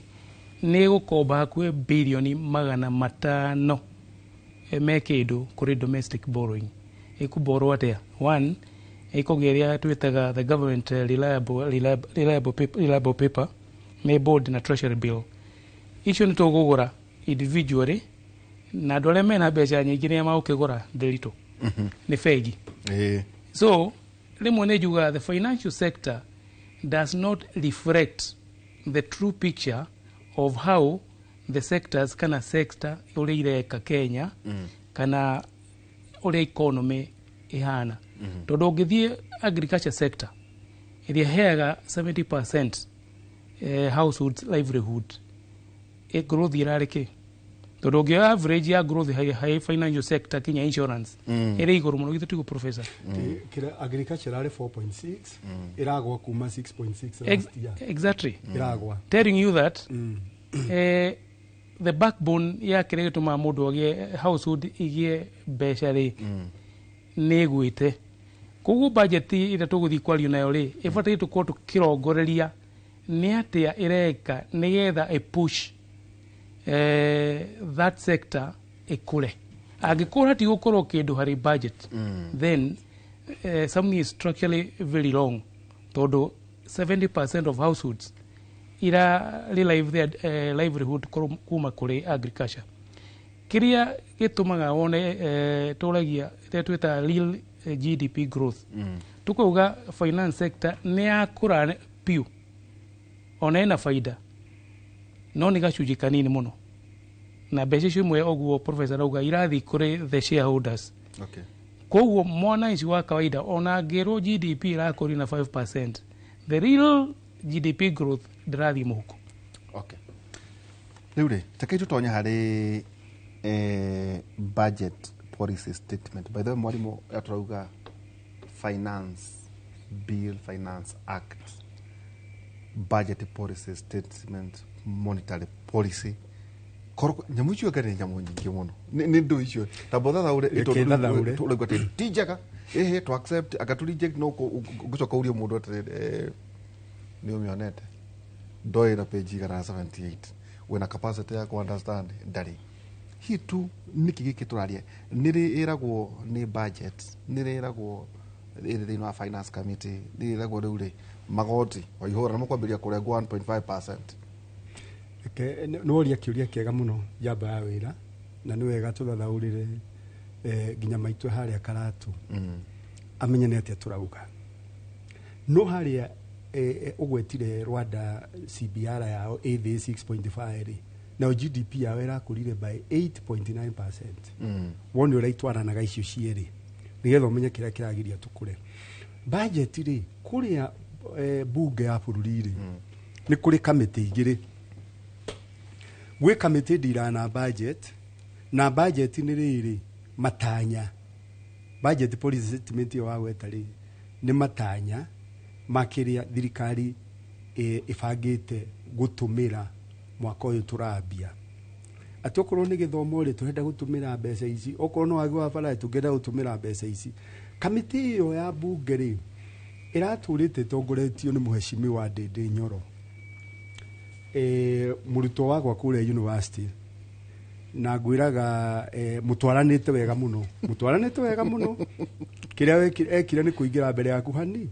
nĩ ĩgũkomba hakuhĩ birioni 500 me kĩndũ kũrĩ domestic borrowing. Ĩkũborrow atĩa? One, ĩkũgĩa ĩrĩa twĩtaga the government reliable paper, nĩ bond na treasury bill. Icio nĩ tũkũgũra individually, na andũ arĩa mena mbeca nyingĩ nĩa magũkĩgũra ndĩritũ nĩ bengi. So rĩmwe nĩ njugaga the financial sector does not reflect the true picture of how the sectors kana sector ũrĩa ireka Kenya kana ũrĩa economy ĩhana, tondũ ũngĩthiĩ agriculture sector ĩrĩa ĩheaga 70% households livelihood, growth ĩrarĩ kĩ? Tondũ ũngĩoya average ya growth harĩ financial sector kinya insurance, ĩrĩ igũrũ mũno. Githĩ tiguo, professor? Kĩrĩa agriculture ĩrarĩ 4.6, ĩragwa kuma 6.6 last year. Exactly. Ĩragwa. Telling you that the backbone ya kĩrĩa gĩtũmaga mũndũ agĩe, household igĩe mbeca rĩ, nĩ ĩgwĩte. Koguo budget ĩrĩa tũgũthiĩ kwario nayo rĩ, ĩbataire tũkorwo tũkĩrongoreria nĩ atĩa ĩreka nĩgetha ĩpush that sector ĩkũre. Angĩkorwo hatigũkorwo kĩndũ harĩ budget, then something is structurally very wrong, tondũ 70% of households ira relive their livelihood kuma kũrĩ agriculture. Kĩrĩa gĩtũmaga wone tũragia ĩrĩa twĩtaga real GDP growth, tukauga finance sector nĩ yakũra piũ ona ĩna baida, no nĩ gacunjĩ kanini mũno, na mbeca icio imwe, ũguo professor auga, irathiĩ kũrĩ the shareholders. Koguo mwananchi wa kawaida ona angĩrwo GDP ĩrakũrio na 5%, the real GDP growth ndĩrathiĩ mũhuko. Okay. Rĩu rĩ, reke tũtonye harĩ budget policy statement. By the way, mwarimũ atũrauga finance bill, Finance Act, budget policy statement, monetary policy. Korwo nyamũ icio anga nĩ nyamũ nyingĩ mũno. Nĩ ndũ icio tamba ũthathaũre. Reke thathaũre. Tũraigua atĩ ti njega, ĩhĩ to accept anga to reject, no ũgũcoka ũrie mũndũ atĩrĩrĩ, nĩ ũmĩonete? Ndoĩ na page 178 wĩna capacity ya ku understand ndarĩ hitu. Nĩkĩ gĩkĩ tũraria nĩ rĩ ĩragwo nĩ budget, nĩ rĩ ĩragwo ĩrĩ thĩinĩ wa finance committee, nĩ rĩragwo rĩu rĩ magoti waihũra nĩ mũkwambĩrĩria kũrengwo 1.5%? Reke, nĩ woria kĩũria kĩega mũno, njamba ya wĩra, na nĩ wega tũthathaũrĩre nginya maitũ harĩa Karatu amenye nĩ atĩa tũrauga. No harĩa ũgwetire Rwanda, CBR yao ĩ thĩ 6.5 rĩ, nayo GDP yao ĩrakũrire by 8.9%. Wone ũrĩa itwaranaga icio cierĩ, nĩgetha ũmenye kĩrĩa kĩragiria tũkũre. Budget rĩ, kũrĩa bunge ya bũrũri rĩ, nĩ kũrĩ kamĩtĩ igĩrĩ. Gwĩ kamĩtĩ ndiraga na budget, na budget nĩ rĩrĩ matanya. Budget policy statement ĩyo wagweta rĩ, nĩ matanya ma kĩrĩa thirikari ĩbangĩte gũtũmĩra mwaka ũyũ tũrambia, atĩ okorwo nĩ gĩthomo rĩ, tũrenda gũtũmĩra mbeca ici, okorwo nĩ wagi wa bara rĩ, tũngĩenda gũtũmĩra mbeca ici. Kamĩtĩ ĩyo ya bunge rĩ, ĩratũrĩte ĩtongoretio nĩ mũhecimiwa Ndĩndĩ Nyoro, mũrutwo wakwa kũrĩa university, na ngwĩraga mũtwaranĩte wega mũno, mũtwaranĩte wega mũno. Kĩrĩa ekire nĩ kũingĩra mbere yaku hani,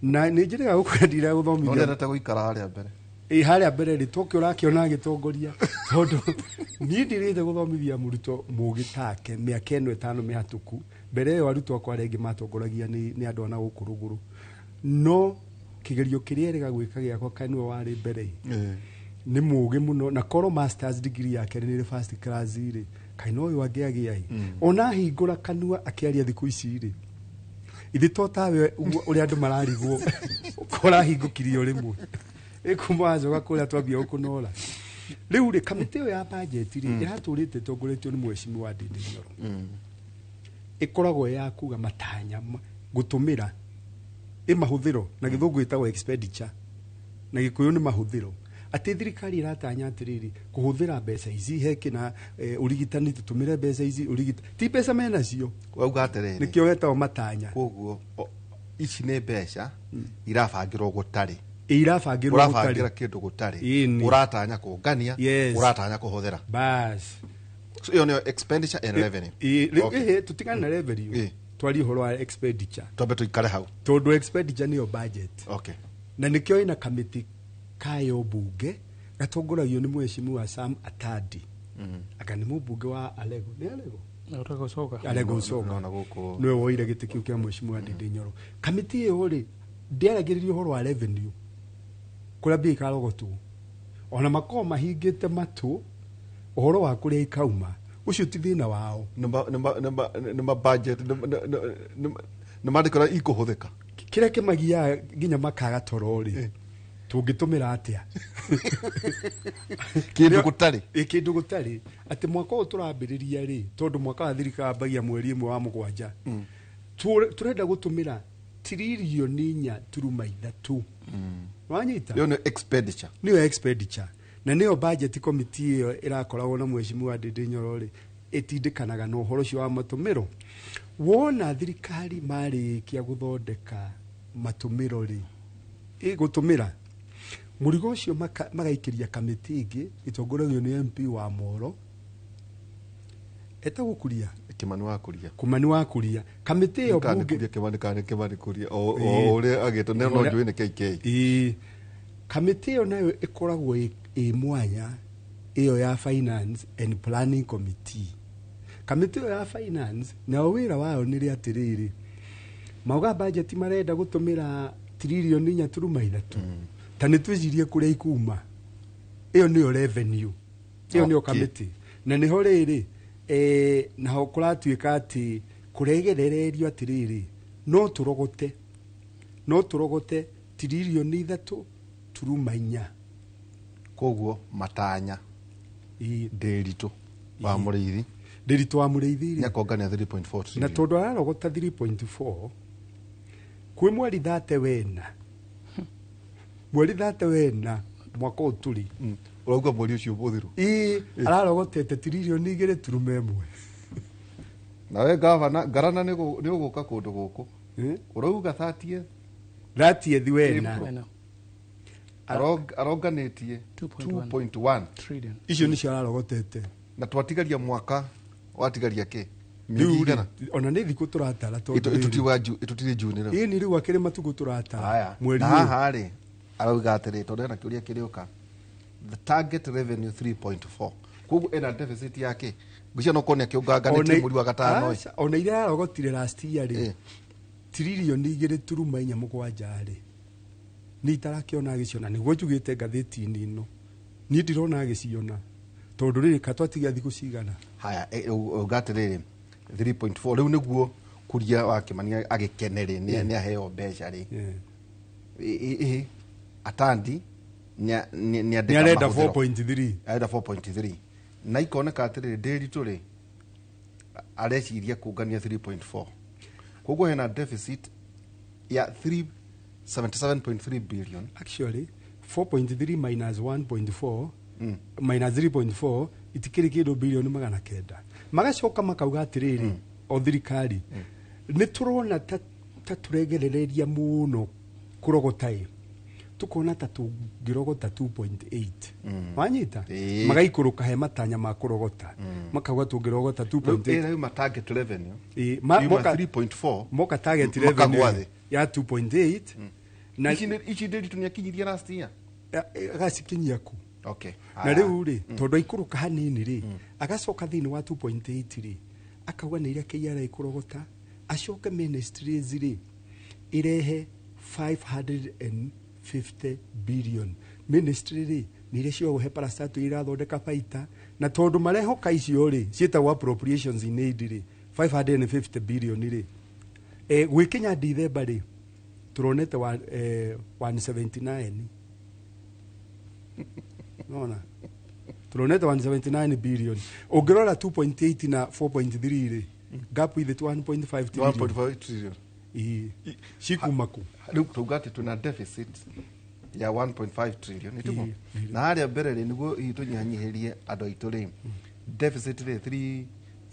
na nĩ njĩrĩga gũkwendire gũthomithia. Nondete gũikara harĩa mbere. Ĩ harĩa mbere rĩ, tokĩ ũrakĩona agĩtongoria, tondũ niĩ ndirĩte gũthomithia mũrutwo mũgĩ take mĩaka ĩno 5 mĩhatũku. Mbere ĩyo arutwo akwa arĩa angĩ matongoragia nĩ andũ a na gũkũ rũgũrũ, no kĩgerio kĩrĩa erĩga gwĩka gĩakwa kanua warĩ mbere nĩ mũgĩ mũno, na korwo masters degree yake nĩ rĩ first class rĩ, kaĩ no ũyũ angĩagĩa ĩ. Ona ahingũra kanua akĩaria thikũ ici rĩ, ithe to tawe ũguo ũrĩa andũ mararigwo kũrahingũkirie o rĩmwe ĩkuma wacoka kũrĩa twambia gũkũnora. Rĩu rĩ, kamĩtĩ ĩyo ya budget rĩ, ĩratũrĩte ĩtongoretio nĩ mũhecimiwa Ndindi Nyoro. Ĩkoragwo ya kuga matanya gũtũmĩra ĩ mahũthĩro, na gĩthũngũ ĩtagwo expenditure, na gĩkũyũ nĩ mahũthĩro, atĩ thirikari ĩratanya atĩrĩrĩ, kũhũthĩra mbeca ici he kĩna ũrigitani, tũtũmĩre mbeca ici ũrigitani, ti mbeca menacio. Wauga atĩrĩrĩ, nĩkĩo wetagwo matanya. Koguo ici nĩ mbeca irabangĩrwo gũtarĩ. Ĩ, irabangĩrwo ũrabangĩra gũtarĩ. Kĩndũ gũtarĩ. Ĩni. Ũratanya kũngania, ũratanya kũhũthĩra. Bas. So ĩyo nĩyo expenditure and revenue. Ĩ, rĩu Okay. ĩhĩ, tũtigane na revenue, twarie ũhoro wa expenditure. Twambe tũikare hau. Tondũ expenditure nĩyo budget. Na nĩkĩo ĩna kamĩtĩ kayo bunge gatongoragio nĩ mũhecimiwa Sam Atandi. Anga nĩ mũmbunge wa Alego, nĩ Alego. Alego coka. Alego Coka. No, na gũkũ. Nĩwe woire gĩtĩ kĩu kĩa mũhecimiwa Ndindi Nyoro. Kamĩtĩ ĩyo rĩ, ndĩaragĩrĩria ũhoro wa revenue, kũrĩa mbia ikarogotwo, ona makorwo mahingĩte matũ ũhoro wa kũrĩa ikauma, ũcio ti thĩna wao. Nĩ ma budget, nĩ mandĩko ũrĩa ikũhũthĩka. Kĩrĩa kĩmagiaga nginya makaga toro rĩ, tũngĩtũmĩra atĩa kĩndũ gũtarĩ. Ĩ, kĩndũ gũtarĩ, atĩ mwaka ũyũ tũrambĩrĩria rĩ, tondũ mwaka wa thirikari wambagia mweri 1 wa mũgwanja, tũrenda gũtũmĩra 4.3 tiririoni. Wanyita? Ĩyo nĩ expenditure. Nĩyo expenditure, na nĩyo budget committee ĩyo ĩrakoragwo na mheshimiwa Ndindi Nyoro rĩ, ĩtindĩkanaga na ũhoro ũcio wa matũmĩro. Wona thirikari marĩkia gũthondeka matũmĩro rĩ, ĩgũtũmĩra mũrigo ũcio magaikĩria kamĩtĩ ĩngĩ ĩtongoragio nĩ MP wa Moro, etagwo Kuria. Kimani wa Kuria. Kumani wa Kuria. Kamĩtĩ ĩyo Kana nĩ bunge Kuria Kimani, kana nĩ Kimani Kuria, o Ĩĩ. o ũrĩa agĩtwo no njũĩ nĩ KK. Ĩĩ. Kamĩtĩ ĩyo nayo ĩkoragwo ĩ mwanya, ĩyo ya finance and planning committee. Kamĩtĩ ĩyo ya finance nayo wĩra wayo nĩ rĩ atĩrĩrĩ, mauga budget marenda gũtũmĩra 4.3 tiririoni, ta nĩ twĩcirie kũrĩa ikuma. Ĩyo nĩyo revenue, ĩyo nĩyo kamĩtĩ, na nĩho rĩrĩ naho kũratuĩka atĩ kũregerererio atĩrĩrĩ, no tũrogote 3.4 tiririoni. Koguo matanya, Ndĩritũ wa Mũrĩithi Ndĩritũ wa Mũrĩithi rĩ, nĩakongania 3.4 na trillion. tondũ ararogota 3.4 kwĩ mweri thate wena, mweri thate wena mwaka ũyũ tũrĩ. Ũrauga mweri ũcio mũthiru? Ĩ, ararogotete 2.1 tiririoni. Nawe gavana ngarana nĩ ũgũka kũndũ gũkũ. Eh? Ũrauga 30th 30th wena. Wena. Aronganĩtie 2.1. 2.1 Trillion. Icio nĩcio ararogotete. Na twatigaria mwaka watigaria kä mĩeri Rĩu igana? rĩ, ona nĩ thikũ tũratara tondũ rĩrĩ- Ĩtũtirĩ June rĩu. Ĩĩ, nĩ rĩu akĩrĩ matukũ tũratara Haya, mweri na ũyũ. haha rĩ, arauga atĩrĩ, tondũ hena kĩũria kĩrĩũka, the target revenue 3.4, koguo ena deficit yake ngwĩciria no korwo nĩ akĩũnganganĩtie mweri wa gatano ĩ. Aca, ona iria ararogotire last year rĩ, tiririoni 2.47 rĩ, nĩ itarakĩona agĩciona. Nĩguo njugĩte ngathĩti-inĩ ĩno, niĩ ndirona agĩciona, tondũ rĩrĩ katwatigia thikũ cigana. Haya, uga atĩrĩrĩ, 3.4 rĩu nĩguo Kuria wa Kĩmani agĩkene rĩ, nĩ aheo mbeca rĩ. Atandi nĩ Nĩ andĩka arenda mahũthĩro. 4.3. Arenda 4.3, na ikoneka atĩrĩrĩ, ndĩritũ rĩ, areciria kũngania 3.4, koguo hena deficit ya 377.3 billion. Actually, 4.3 minus 1.4 minus 3.4 itikĩrĩ kĩndũ bilioni 900. Magacoka makauga atĩrĩrĩ, o thirikari nĩ tũrona ta tũregerereria mũno kũrogota ĩ, tũkona ta tũngĩrogota 2.8, wanyita? Ĩĩ. Magaikũrũka he matanya ma kũrogota, makauga tũngĩrogota Rĩu 2.8. ĩrauma target revenue Ĩĩ, yuma 3.4 moka target makagwa revenue thĩ. ya 2.8 na Ici ici ndĩritũ nĩ akinyirie last year. Agacikinyia ku? Okay. Na rĩu rĩ, tondũ aikũrũka hanini rĩ, agacoka thĩinĩ wa 2.8 rĩ, akauga nĩ iria KRA ĩkũrogota, acoke ministries rĩ, ĩrehe 550 billion. Ministry rĩ, nĩ iria ciogũhe parastatal irathondeka baita, na tondũ marehoka icio rĩ ciĩtagwo appropriations in aid rĩ, 550 billion rĩ, gwĩkinya Dithemba rĩ, tũronete 179, nona turonete 179 billion. Ũngĩrora 2.8 na 4.3 rĩ, gap ithe 1.5 trillion. 1.5 trillion. Ĩĩ. Cikuma kũ? Rĩu tauga atĩ twĩna deficit ya 1.5 trillion, nĩtiguo? Ĩĩ. Na harĩa mbere rĩ, nĩguo hihi tũnyihanyihĩrie andũ aitũ rĩ, deficit rĩ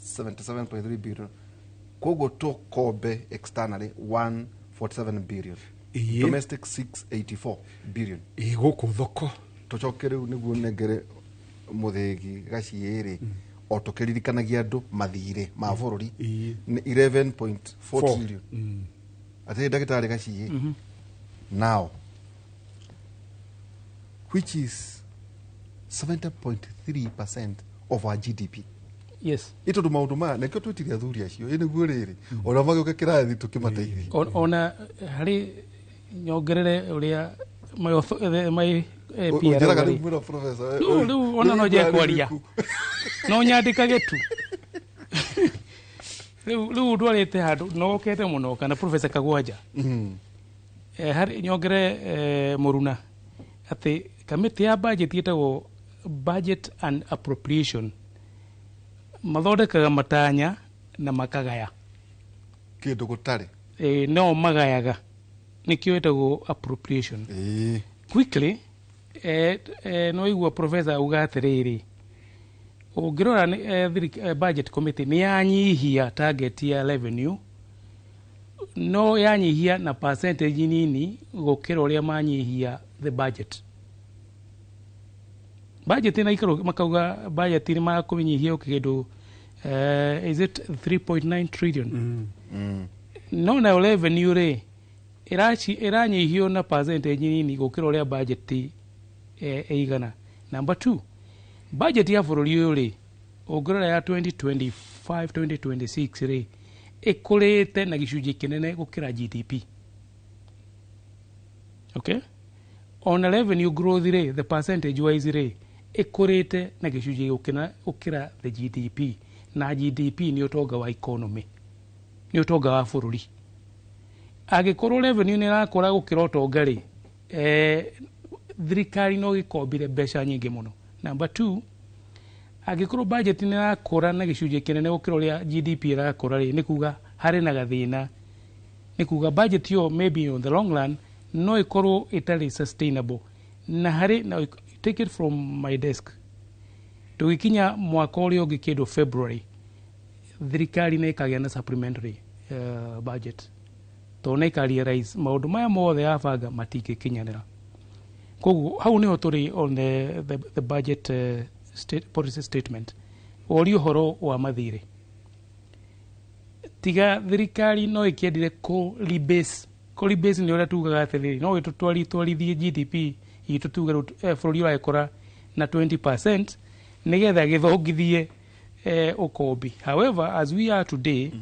377.3 billion, koguo tũkombe externally 147 billion, domestic 684 billion. Ĩĩ, gũkũ thoko. Tũcoke rĩu nĩguo nengere mũthĩgi gaciĩ rĩ, o tũkĩririkanagia andũ mathirĩ ma bũrũri nĩ 11.4 Four. trillion. Atĩrĩ, ndagĩtarĩ gaciĩ, now which is 70.3% of our GDP. Ĩ tondũ maũndũ maya nĩkĩo twĩtire athuri acio, ĩ nĩguo rĩrĩ ona magĩũka kĩrathi tũkĩmateithie. Ona harĩ nyongerere ũrĩa my my PRO Ũnjĩraga rĩ. rĩu mũno, professor. Rĩu ona no nje kwaria, no nyandĩkage tu rĩu ndwarĩte handũ nokete mũno kana Professor Kagwanja. Harĩ nyongere, mũruna atĩ kamĩtĩ ya budget ĩtagwo Budget and Appropriation, mathondekaga matanya na makagaya kĩndũ gũtarĩ. No magayaga, nĩkĩo ĩtagwo appropriation. Quickly, no igua professor auga atĩrĩrĩ, ũngĩrora budget committee nĩ yanyihia target ya revenue, no yanyihia na percentage nini gũkĩra ũrĩa manyihia the budget. Budget ina ikaro makauga budget nĩ makũnyihia kĩndũ, is it 3.9 trillion? No nayo revenue rĩ, ĩranyihio na percentage nini gũkĩra ũrĩa budget ĩigana. Number two, budget ya bũrũri ũyũ rĩ, ũngĩrora ya 2025 2026 rĩ, ĩkũrĩte na gĩcunjĩ kĩnene gũkĩra GDP, okay? Ona revenue growth rĩ, the percentage wise rĩ, ĩkũrĩte na gĩcunjĩ gũkĩra the GDP, na GDP nĩ ũtonga wa economy, nĩ ũtonga wa bũrũri. Angĩkorwo revenue nĩ ĩrakũra gũkĩra ũtonga rĩ, thirikari no gĩkombire mbeca nyingĩ mũno. Number two, angĩkorwo budget nĩ ĩrakũra na gĩcunjĩ kĩnene gũkĩra ũrĩa GDP ĩrakũra rĩ, nĩ kuga harĩ na gathĩna, nĩ kuga budget ĩyo maybe on the long run no ĩkorwo ĩtarĩ sustainable. Na harĩ na, take it from my desk, tũgĩkinya mwaka ũrĩa ũngĩ kĩndũ February, thirikari nĩ ĩkagĩa na supplementary budget, tondũ nĩ ĩka realize maũndũ maya mothe yabanga matingĩkinyanĩra. Koguo hau niho tũrĩ on the budget state, policy statement. Woria ũhoro wa mathirĩ, tiga thirikari no ĩkĩendire kũ rebase. Kũ rebase nĩ ũrĩa tugaga atĩrĩrĩ, no twarithie GDP itũ, tuge rĩu, bũrũri ũragĩkũra na 20% nĩgetha gĩthongithie ũkombi. However, as we are today,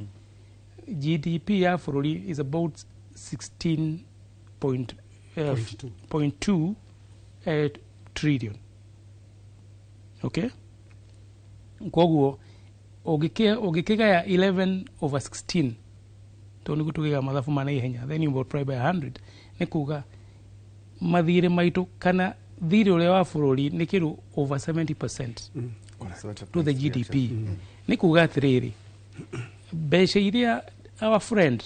GDP ya bũrũri is about 16 point, Point two. point two, trillion, okay? Koguo ũngĩkĩgaya 11 over 16, tondũ nĩguo tũgĩga mathabu ma naihenya, then you multiply by 100, nĩ kuga mathirĩ maitũ kana thirĩ ũrĩa wa bũrũri nĩ kĩndũ over 70% to the GDP. Nĩ kuga atĩrĩrĩ, mbeca iria our friend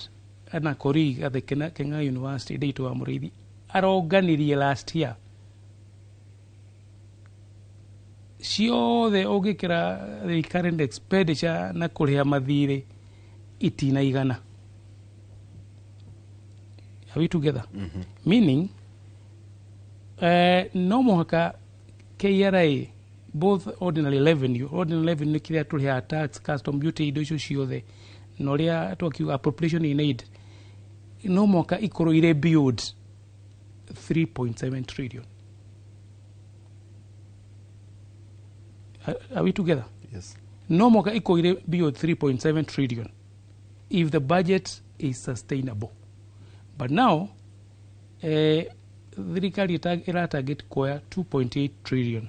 na colleague at the Kenyatta University, Nditũ wa Mũrĩithi, aronganirie last year ciothe, ũngĩkĩra recurrent expenditure na kũrĩha mathirĩ, itinaigana. Are we together? Meaning no mũhaka KRA, both ordinary revenue, ordinary revenue nĩ kĩrĩa tũrĩhaga, tax, custom duty, indo icio ciothe, na ũrĩa twakiuga appropriation in aid, no mũhaka ikorwo irĩ beyond 3.7 trillion. Are we together? Yes. No mũhaka ikorwo irĩ beyond 3.7 trillion if the budget is sustainable. But now thirikari ĩratarget kuoya 2.8 trillion.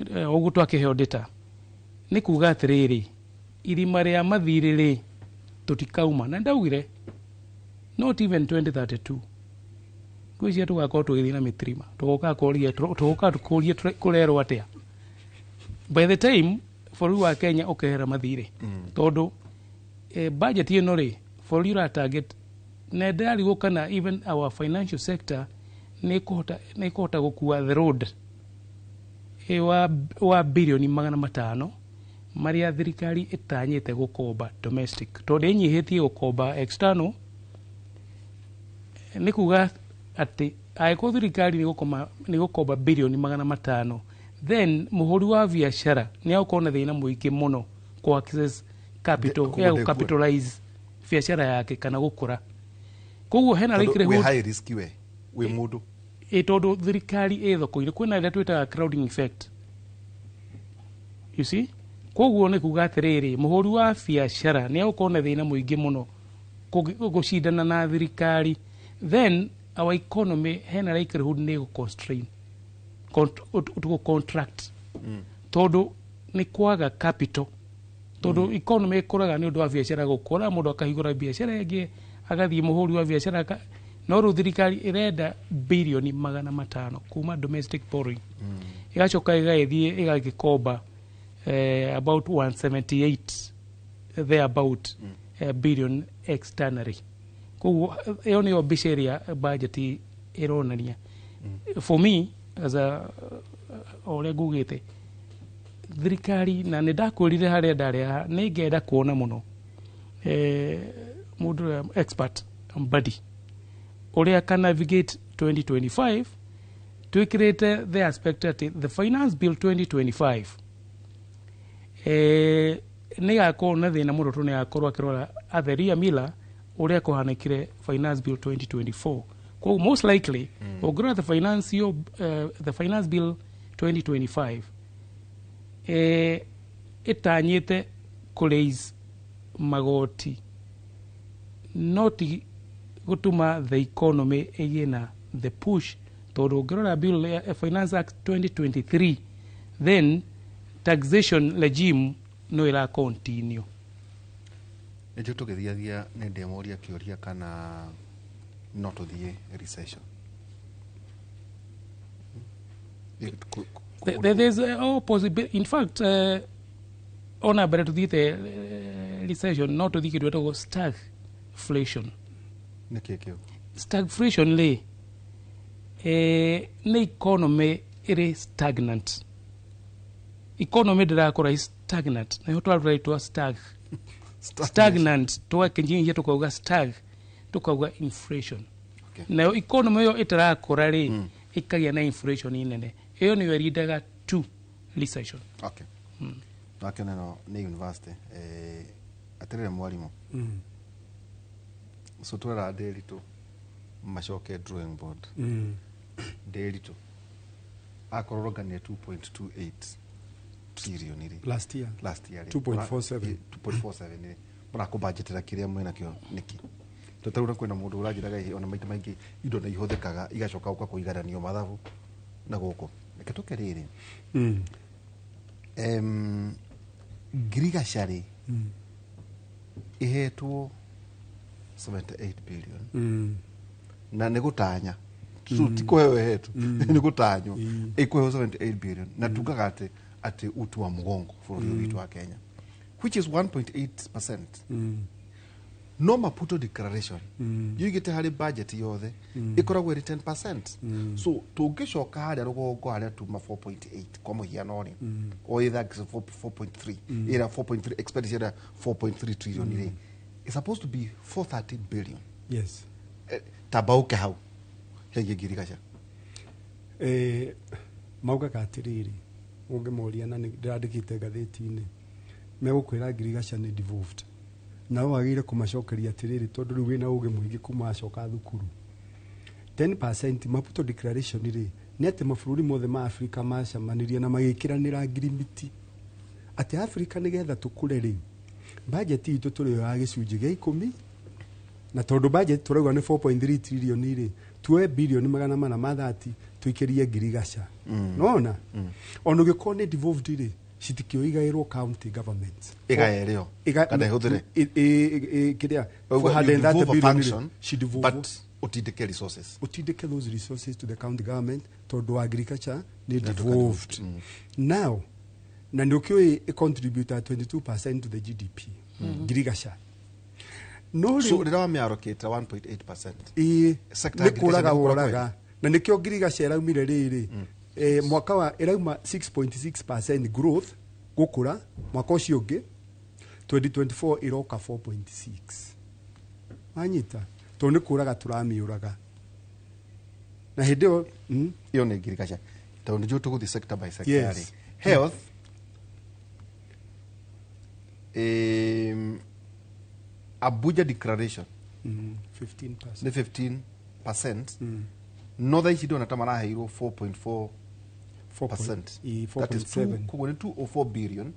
Ũguo twakĩheo data nĩ kuga atĩrĩrĩ, irima rĩa mathirĩ rĩ tũtikauma, na ndaugire not even 2032. Ngwĩciria tũgakorwo tũgĩthiĩ na mĩtirima, tũgoka kũria, tũgoka tũkũrie kũrerwo atĩa by the time bũrũri wa Kenya ũkehera mathirĩ, tondũ budget ĩno rĩ bũrũri ũra target, na ndĩrarigwo kana even our financial sector nĩ ĩkũhota gũkua the road wa birioni 500 marĩa thirikari ĩtanyĩte gũkomba domestic, tondũ ĩnyihĩtie gũkomba external. Nĩ kuga atĩ angĩkorwo thirikari nĩ gũkomba birioni 500, then mũhũri wa biacara nĩ agũkorwo na thĩna mũingĩ mũno kũ access capital ya Kũguo gũcapitalize biacara yake kana gũkũra. Koguo hena Tondũ wĩ likelihood high risk we wĩ mũndũ. Ĩ tondũ thirikari ĩ thoko-inĩ, kwĩna ĩrĩa twĩtaga crowding effect, you see? Koguo nĩ kuga atĩrĩrĩ, mũhũri wa biacara nĩ agũkorwo na thĩna mũingĩ mũno gũcindana na thirikari. Then our economy hena likelihood nĩ ĩgũ constrain, gũ contract, tondũ nĩ kwaga capital, tondũ economy ĩkũraga nĩ ũndũ wa biacara gũkũra, mũndũ akahingũra biacara ĩngĩ, agathiĩ mũhũri wa biacara no rĩu thirikari ĩrenda birioni 500 kuma domestic borrowing, ĩgacoka ĩgagĩthiĩ ĩgagĩkomba about 178 thereabout billion externally. Koguo ĩyo nĩyo mbica ĩrĩa budget ĩronania. For me, as a o ũrĩa ngugĩte, thirikari, na nĩ ndakwĩrire harĩa ndarĩ haha, nĩ ngenda kuona mũno mũndũ ũrĩa expert Mbadi ũrĩa can navigate 2025, twĩkĩrĩte the aspect atĩ the Finance Bill 2025 nĩ gakorwo na thĩna mũno, tondũ nĩ agakorwo akĩrora atheria mila ũrĩa kũhanĩkire Finance Bill 2024. Koguo most likely ũngĩrora the Finance Bill 2025 ĩtanyĩte kũ raise magoti, no ti gũtũma the economy ĩgĩe na the push, tondũ ũngĩrora bill ya Finance Act 2023, then taxation regime no ĩra continue. Nĩkĩo tũgĩthiathia nĩ ndĩmoria kĩũria kana no tũthiĩ recession. There's all possibility. In fact, ona mbere tuthiĩte recession, no tũthiĩ kĩndũ gĩtagwo stagflation. Nĩkĩ kĩu? Stagflation rĩ, nĩ economy ĩrĩ stagnant, economy ndĩrakũra, ĩ stagnant, nayo twarura twa stagnant, twakĩnyihia tukauga stag, tukauga inflation. Nayo economy ĩyo ĩtarakũra rĩ, ĩkagĩa na inflation nene. Ĩyo nĩyo ĩrindaga to recession. Okay, nakĩona ĩno nĩ university, atĩrĩrĩ mwarimũ, so twera Ndĩritũ macoke drawing board. Ndĩritũ akorwo rongania 2.28 trillion rĩ Last year. Last year rĩ. 2.47. 2.47 rĩ, mũrakũbanjetera kĩrĩa mwĩnakĩo nĩkĩ? Tũtarura kwĩna mũndũ ũranjĩraga ona maita maingĩ indo nĩ ihũthĩkaga igacoka gũka kũigananio mathabu na gũkũ. Reke tũke rĩrĩ, ngirigaca rĩ, ĩhetwo 78 billion na nĩ gũtanya, so ti kũheo ĩhetwo, nĩ gũtanywo ĩkũheo 78 billion, na tugaga atĩ uti wa mũgongo bũrũri ũyũ witũ wa Kenya, which is 1.8%. No Maputo Declaration yoigĩte harĩ budget yothe ĩkoragwo ĩrĩ 10%. So tũngĩcoka harĩa rũgongo harĩa tuma 4.8 kwa mũhiano rĩ, o ĩtha 4.3 ĩra 4.3 expenditure ya 4.3 trillion rĩ, it's supposed to be 430 billion. Yes. Tamba ũke hau hegie ngirigaca. Maugaga atĩrĩrĩ, ũngĩmoria, na nĩ ndĩrandĩkĩte ngathĩti-inĩ, megũkwĩra ngirigaca nĩ devolved. Nawe wagĩrĩire kũmacokeria atĩrĩrĩ, tondũ rĩu wĩna ũgĩ mũingĩ kuma wacoka thukuru, 10% Maputo Declaration rĩ, nĩ atĩ mabũrũri mothe ma Afrika macemanirie na magĩkĩranĩra ngirimiti atĩ Afrika nĩgetha tũkũre rĩ, budget itũ tũrĩoyaga gĩcunjĩ gĩa 10, na tondũ budget tũrauga nĩ 4.3 trillion rĩ, tuoe bilioni 430 tũikĩrie ngirigaca. Nona ona ũgĩkorwo nĩ devolved rĩ, citikĩoigaĩrwo county governments. Ĩgae rĩo kana ĩhũthĩre? Kĩrĩa Ũguo you 430 devolve a billion rĩ, function, ci devolve, but ũtindĩke resources. Utindike those resources to the county government tondũ agriculture nĩ devolved now, na nĩ ũkĩũĩ ĩcontribute 22% to the GDP, ngirigaca. No So rĩu rĩrĩa wamĩarokĩte 1.8%, ĩĩ, sector nĩ ya agriculture kũraga nĩ gũkũra. woraga, na nĩkĩo ngirigaca ĩraumire rĩrĩ, mwaka wa ĩrauma 6.6% growth gũkũra, mwaka ũcio ũngĩ 2024 ĩroka 4.6. Wanyita? Tondũ nĩ kũraga tũramĩũraga na hĩndĩ ĩyo Ĩyo nĩ ngirigaca, tondũ nĩnjũĩ tũgũthiĩ sector by sector. Yes. Rĩ, health, Abuja Declaration 15%. Nĩ 15%, no thaa ici ndona ta maraheirwo 4.4 percent. 4.7. That is koguo nĩ 204 billion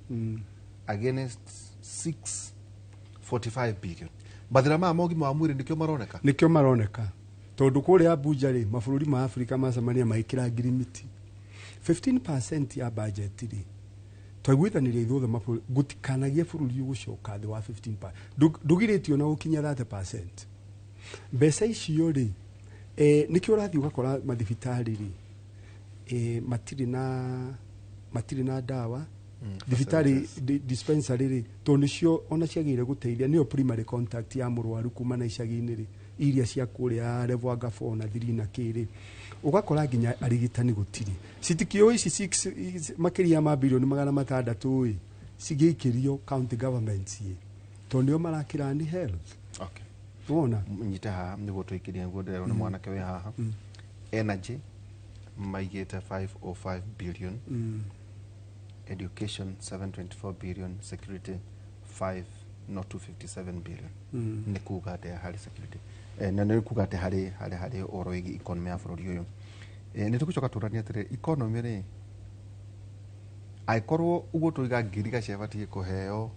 against 645 billion. Mathĩna maya ma ũgima wa mwĩrĩ nĩkĩo maroneka. Nĩkĩo maroneka, tondũ kũrĩa Abuja rĩ, mabũrũri ma Afrika macemania magĩkĩra ngirimiti 15% ya budget rĩ, twaiguithanirie ithuothe mabũrũri gũtikanagie bũrũri ũgũcoka thĩ wa 15%. Ndũgirĩtio na gũkinya 30%. Mbeca icio rĩ, nĩkĩo ũrathiĩ ũgakora mathibitarĩ rĩ, matirĩ na ndawa thibitarĩ, dispensary rĩ, tondũ nĩcio ona ciagĩrĩire gũteithia, nĩyo primary contact ya mũrwaru kuma na icagi-inĩ rĩ, iria cia kũrĩa level anga 4 na 3 na kĩrĩ, ũgakora nginya arigitani gũtirĩ. Citikĩũĩ ici makĩria ma bilioni 600 ĩ cigĩikĩrio county governments ĩ, tondũ nĩo marakĩrani health. Wona? Nyite haha nĩguo tũikĩrie, nĩguo ndĩrerwo nĩ mwanake wĩ haha. Energy maigĩte 505 billion, education 724 billion, security 5 no 257 billion. Nĩ kuga atĩa harĩ security, na nĩ kuga atĩa harĩ ũhoro wĩgiĩ economy ya bũrũri ũyũ? Nĩ tũgũcoka tũranie atĩrĩ, economy rĩ, angĩkorwo ũguo tũiga ngirigaca ĩbatiĩ kũheo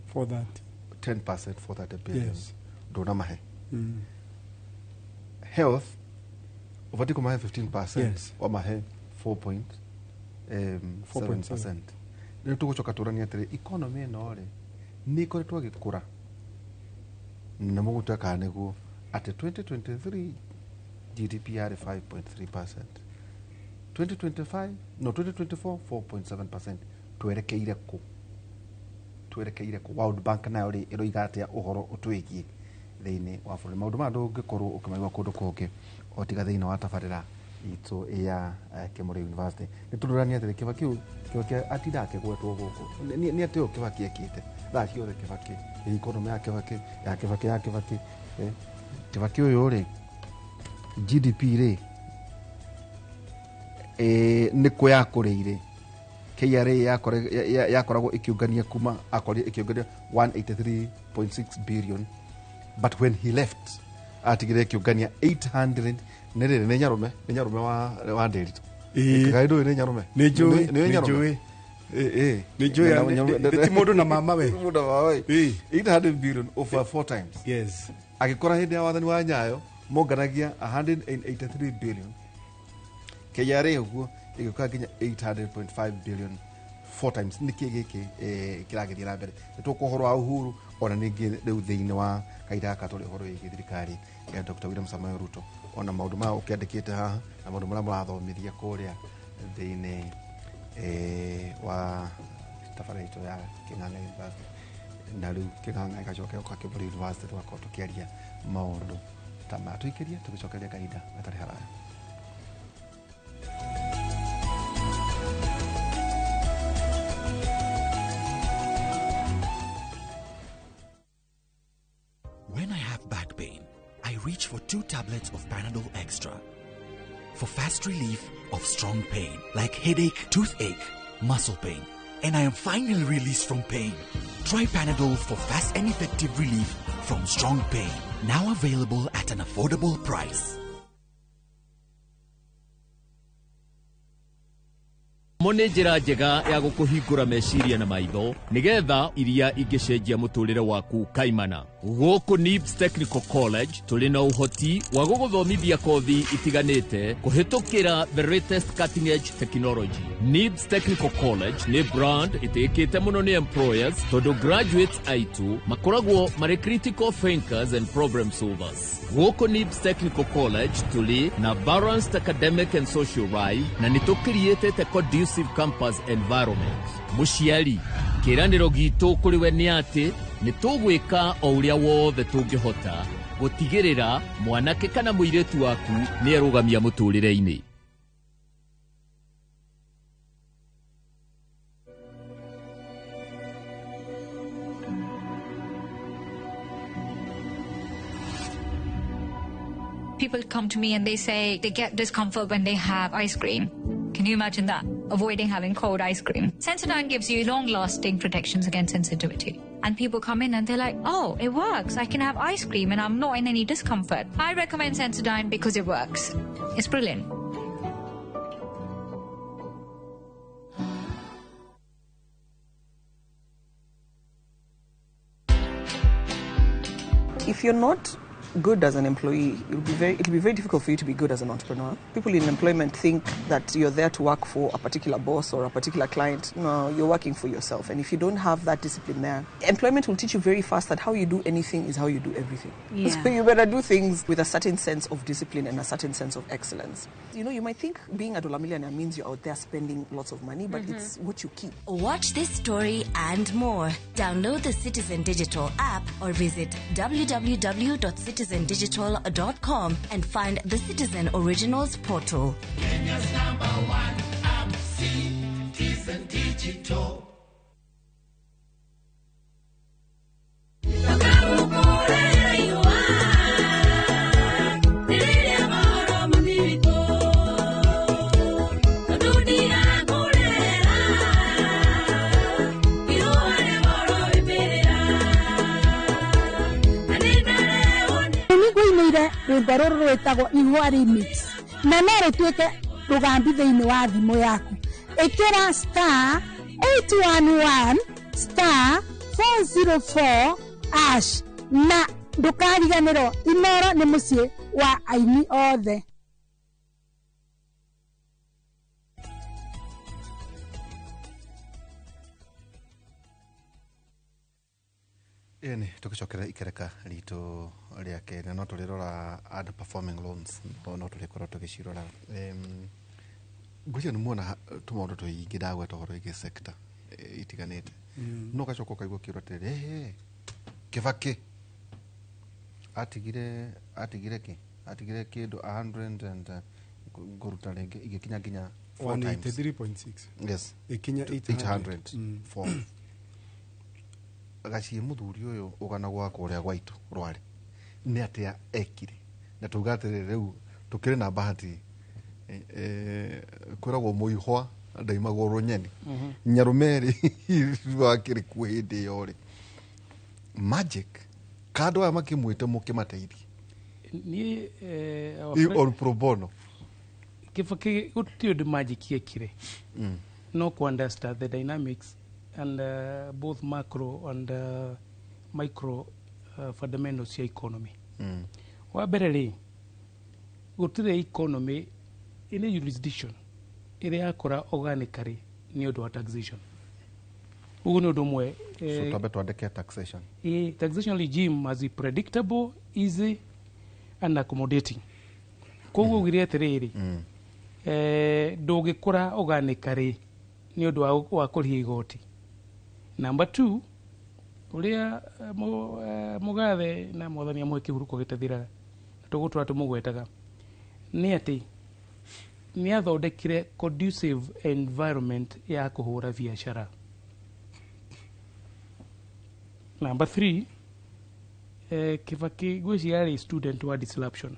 For that 10%, 430 billion, ndũnamahe. Health ũbatiĩ kũmahe 15%, wamahe 4.7%. Rĩu tũgũcoka tũranie atĩrĩ, economy ĩno rĩ, nĩ ĩkoretwo ĩgĩkũra, na mũgũtua kana nĩguo atĩ 2023 GDP yarĩ 5.3%, 2025, no 2024 4.7%. Twerekeire kũ? Twerekeire kũ? World Bank nayo rĩ, ĩroiga atĩa ũhoro ũtwĩgiĩ thĩinĩ wa bũrũri? Maũndũ maya ndũngĩkorwo ũkĩmaigua kũndũ kũngĩ o tiga thĩinĩ wa tabarĩra itũ ya Kĩmũrĩ University. Nĩ tũrorania atĩrĩ, Kĩbaki ũyũ, Kĩbaki atindaga akĩgwetwo gũkũ. Nĩ atĩ ũyũ Kĩbaki ekĩte thaa ciothe, Kĩbaki, economy ya Kĩbaki, ya Kĩbaki, ya Kĩbaki. Kibaki ũyũ rĩ GDP rĩ nĩ kũ yakũrĩire KRA yakoragwo ĩkĩũngania kuma akorire ĩkĩũngania 183.6 billion, but when he left atigire ĩkĩũngania 800. Nĩ rĩrĩ nĩ nyarume wa Ndĩritũ. Ĩĩ. Kaĩ ndũĩ nĩ nyarume? Nĩ njũĩ, Nĩ nĩ nyarume? njũĩ. Ĩĩ. Nĩ njũĩ, ti mũndũ na mama we. Mũndũ na mama we. Ĩĩ. 800 billion over 4 times. Yes. Agĩkora hĩndĩ ya wathani wa Nyayo monganagia 183 billion, KRA ũguo ĩgĩũka nginya 800.5 billion 4 times. Nĩkĩ gĩkĩ kĩragĩthiĩ na mbere? Nĩ tũkũ ũhoro wa Uhuru, ona ningĩ rĩu thĩinĩ wa kahinda gaka tũrĩ ũhoro wĩgiĩ thirikari ya Dr. William Samoei Ruto, ona maũndũ maya ũkĩandĩkĩte haha na maũndũ marĩa mũrathomithia kũrĩa thĩinĩ wa tabarĩra itũ ya Kĩng'ang'a University, na rĩu Kĩng'ang'a ĩgacoka ĩgoka Kĩburi University, tũgakorwo tũkĩaria maũndũ ta maya. Tũikĩrie tũgĩcokeria kahinda gatarĩ haraya. When I have back pain, I reach for 2 tablets of Panadol Extra for fast relief of strong pain like headache, toothache, muscle pain, and I am finally released from pain. Try Panadol for fast and effective relief from strong pain. Now available at an affordable price. Mo nĩ njĩra njega ya gũkũhingũra meciria na maitho nĩgetha iria ingĩcenjia mũtũrĩre waku kaimana. Gũkũ NIBS Technical College tũrĩ na ũhoti wa gũgũthomithia kothi itiganĩte kũhĩtũkĩra the latest cutting edge technology. NIBS Technical College nĩ brand ĩtĩkĩte mũno nĩ employers tondũ graduates aitũ makoragwo marĩ critical thinkers and problem solvers. Gũkũ NIBS Technical College tũrĩ na balanced academic and social life na nĩ tũkiriĩtĩte conducive campus environment. Mũciari, kĩĩranĩro gitũ kũrĩ we nĩ atĩ nĩ tũgwĩka o ũrĩa wothe tũngĩhota gũtigĩrĩra mwanake kana mũirĩtu waku nĩ erũgamia mũtũrĩre-inĩ. People come to me and they say they get discomfort when they have ice cream. Can you imagine that? Avoiding having cold ice cream. Sensodyne gives you long-lasting protections against sensitivity. And people come in and they're like, oh, it works. I can have ice cream and I'm not in any discomfort. I recommend Sensodyne because it works. It's brilliant. If you're not good as an employee, it'll be very difficult for you to be good as an entrepreneur. People in employment think that you're there to work for a particular boss or a particular client. No, you're working for yourself. And if you don't have that discipline there, employment will teach you very fast that how you do anything is how you do everything. Yeah. So you better do things with a certain sense of discipline and a certain sense of excellence. You know, you might think being a dollar millionaire means you're out there spending lots of money, but it's what you keep. Watch this story and more. Download the Citizen Digital app or visit www.citizendigital.com and find the Citizen Originals portal. Kenya's number one app, Citizen Digital. Rwĩmbo rũrũ rwĩtagwo Ihũa Remix na no rũtuĩke rũgambi thĩinĩ wa thimũ yaku. Ĩkĩra star 811 star 404 ash na ndũkariganĩrwo Inoro nĩ mũciĩ wa aini othe. Ĩni tũgĩcokera ikereka ritũ rĩa kerĩ no tũrĩrora underperforming loans, no tũrĩkorwo tũgĩcirora. Ngwĩciria nĩ muona tũmaũndũ tũingĩ ndagweta ũhoro wĩgiĩ sector itiganĩte, no ũgacoka ũkaigua ũkĩũrwo atĩrĩrĩ, Kibaki atigire kĩ atigire kĩndũ 100 and ngũruta rĩngĩ igĩkinya nginya 4 times 183.6. Yes. Ikinya 800. 4 gaciĩ mũthuri ũyũ ũganagwo kũrĩa gwaitũ rware Nĩ atĩa ekire na tuga atĩrĩrĩ, rĩu tũkĩrĩ na bahati, kwĩragwo mũihwa ndaimagwo rũnyeni. Nyarũmerĩ wakĩrĩ kuo hĩndĩ ĩyo rĩ, magic kandũ aya makĩmwĩte mũkĩmateithie? Niĩ our or pro bono. Kibaki gũtirĩ ũndũ magic ekire, no ku understand the dynamics and both macro and micro fundamentals cia economy. Wa mbere rĩ, gũtirĩ economy in a jurisdiction ĩrĩa yakũra organically nĩ ũndũ wa taxation. Ũguo nĩ ũndũ ũmwe. So twambe twandĩke taxation. Taxation regime must be predictable, easy and accommodating. Koguo ugire atĩrĩrĩ, ndũngĩkũra organically nĩ ũndũ wa kũrĩha igoti. Number two, ũrĩa mũgathe na mwathani amũhe kĩhurũko gĩtathiraga, tũgũtũra tũmũgwetaga, nĩ atĩ nĩ athondekire conducive environment ya kũhũra biacara. Number three, Kibaki ngwĩciria arĩ student wa disruption,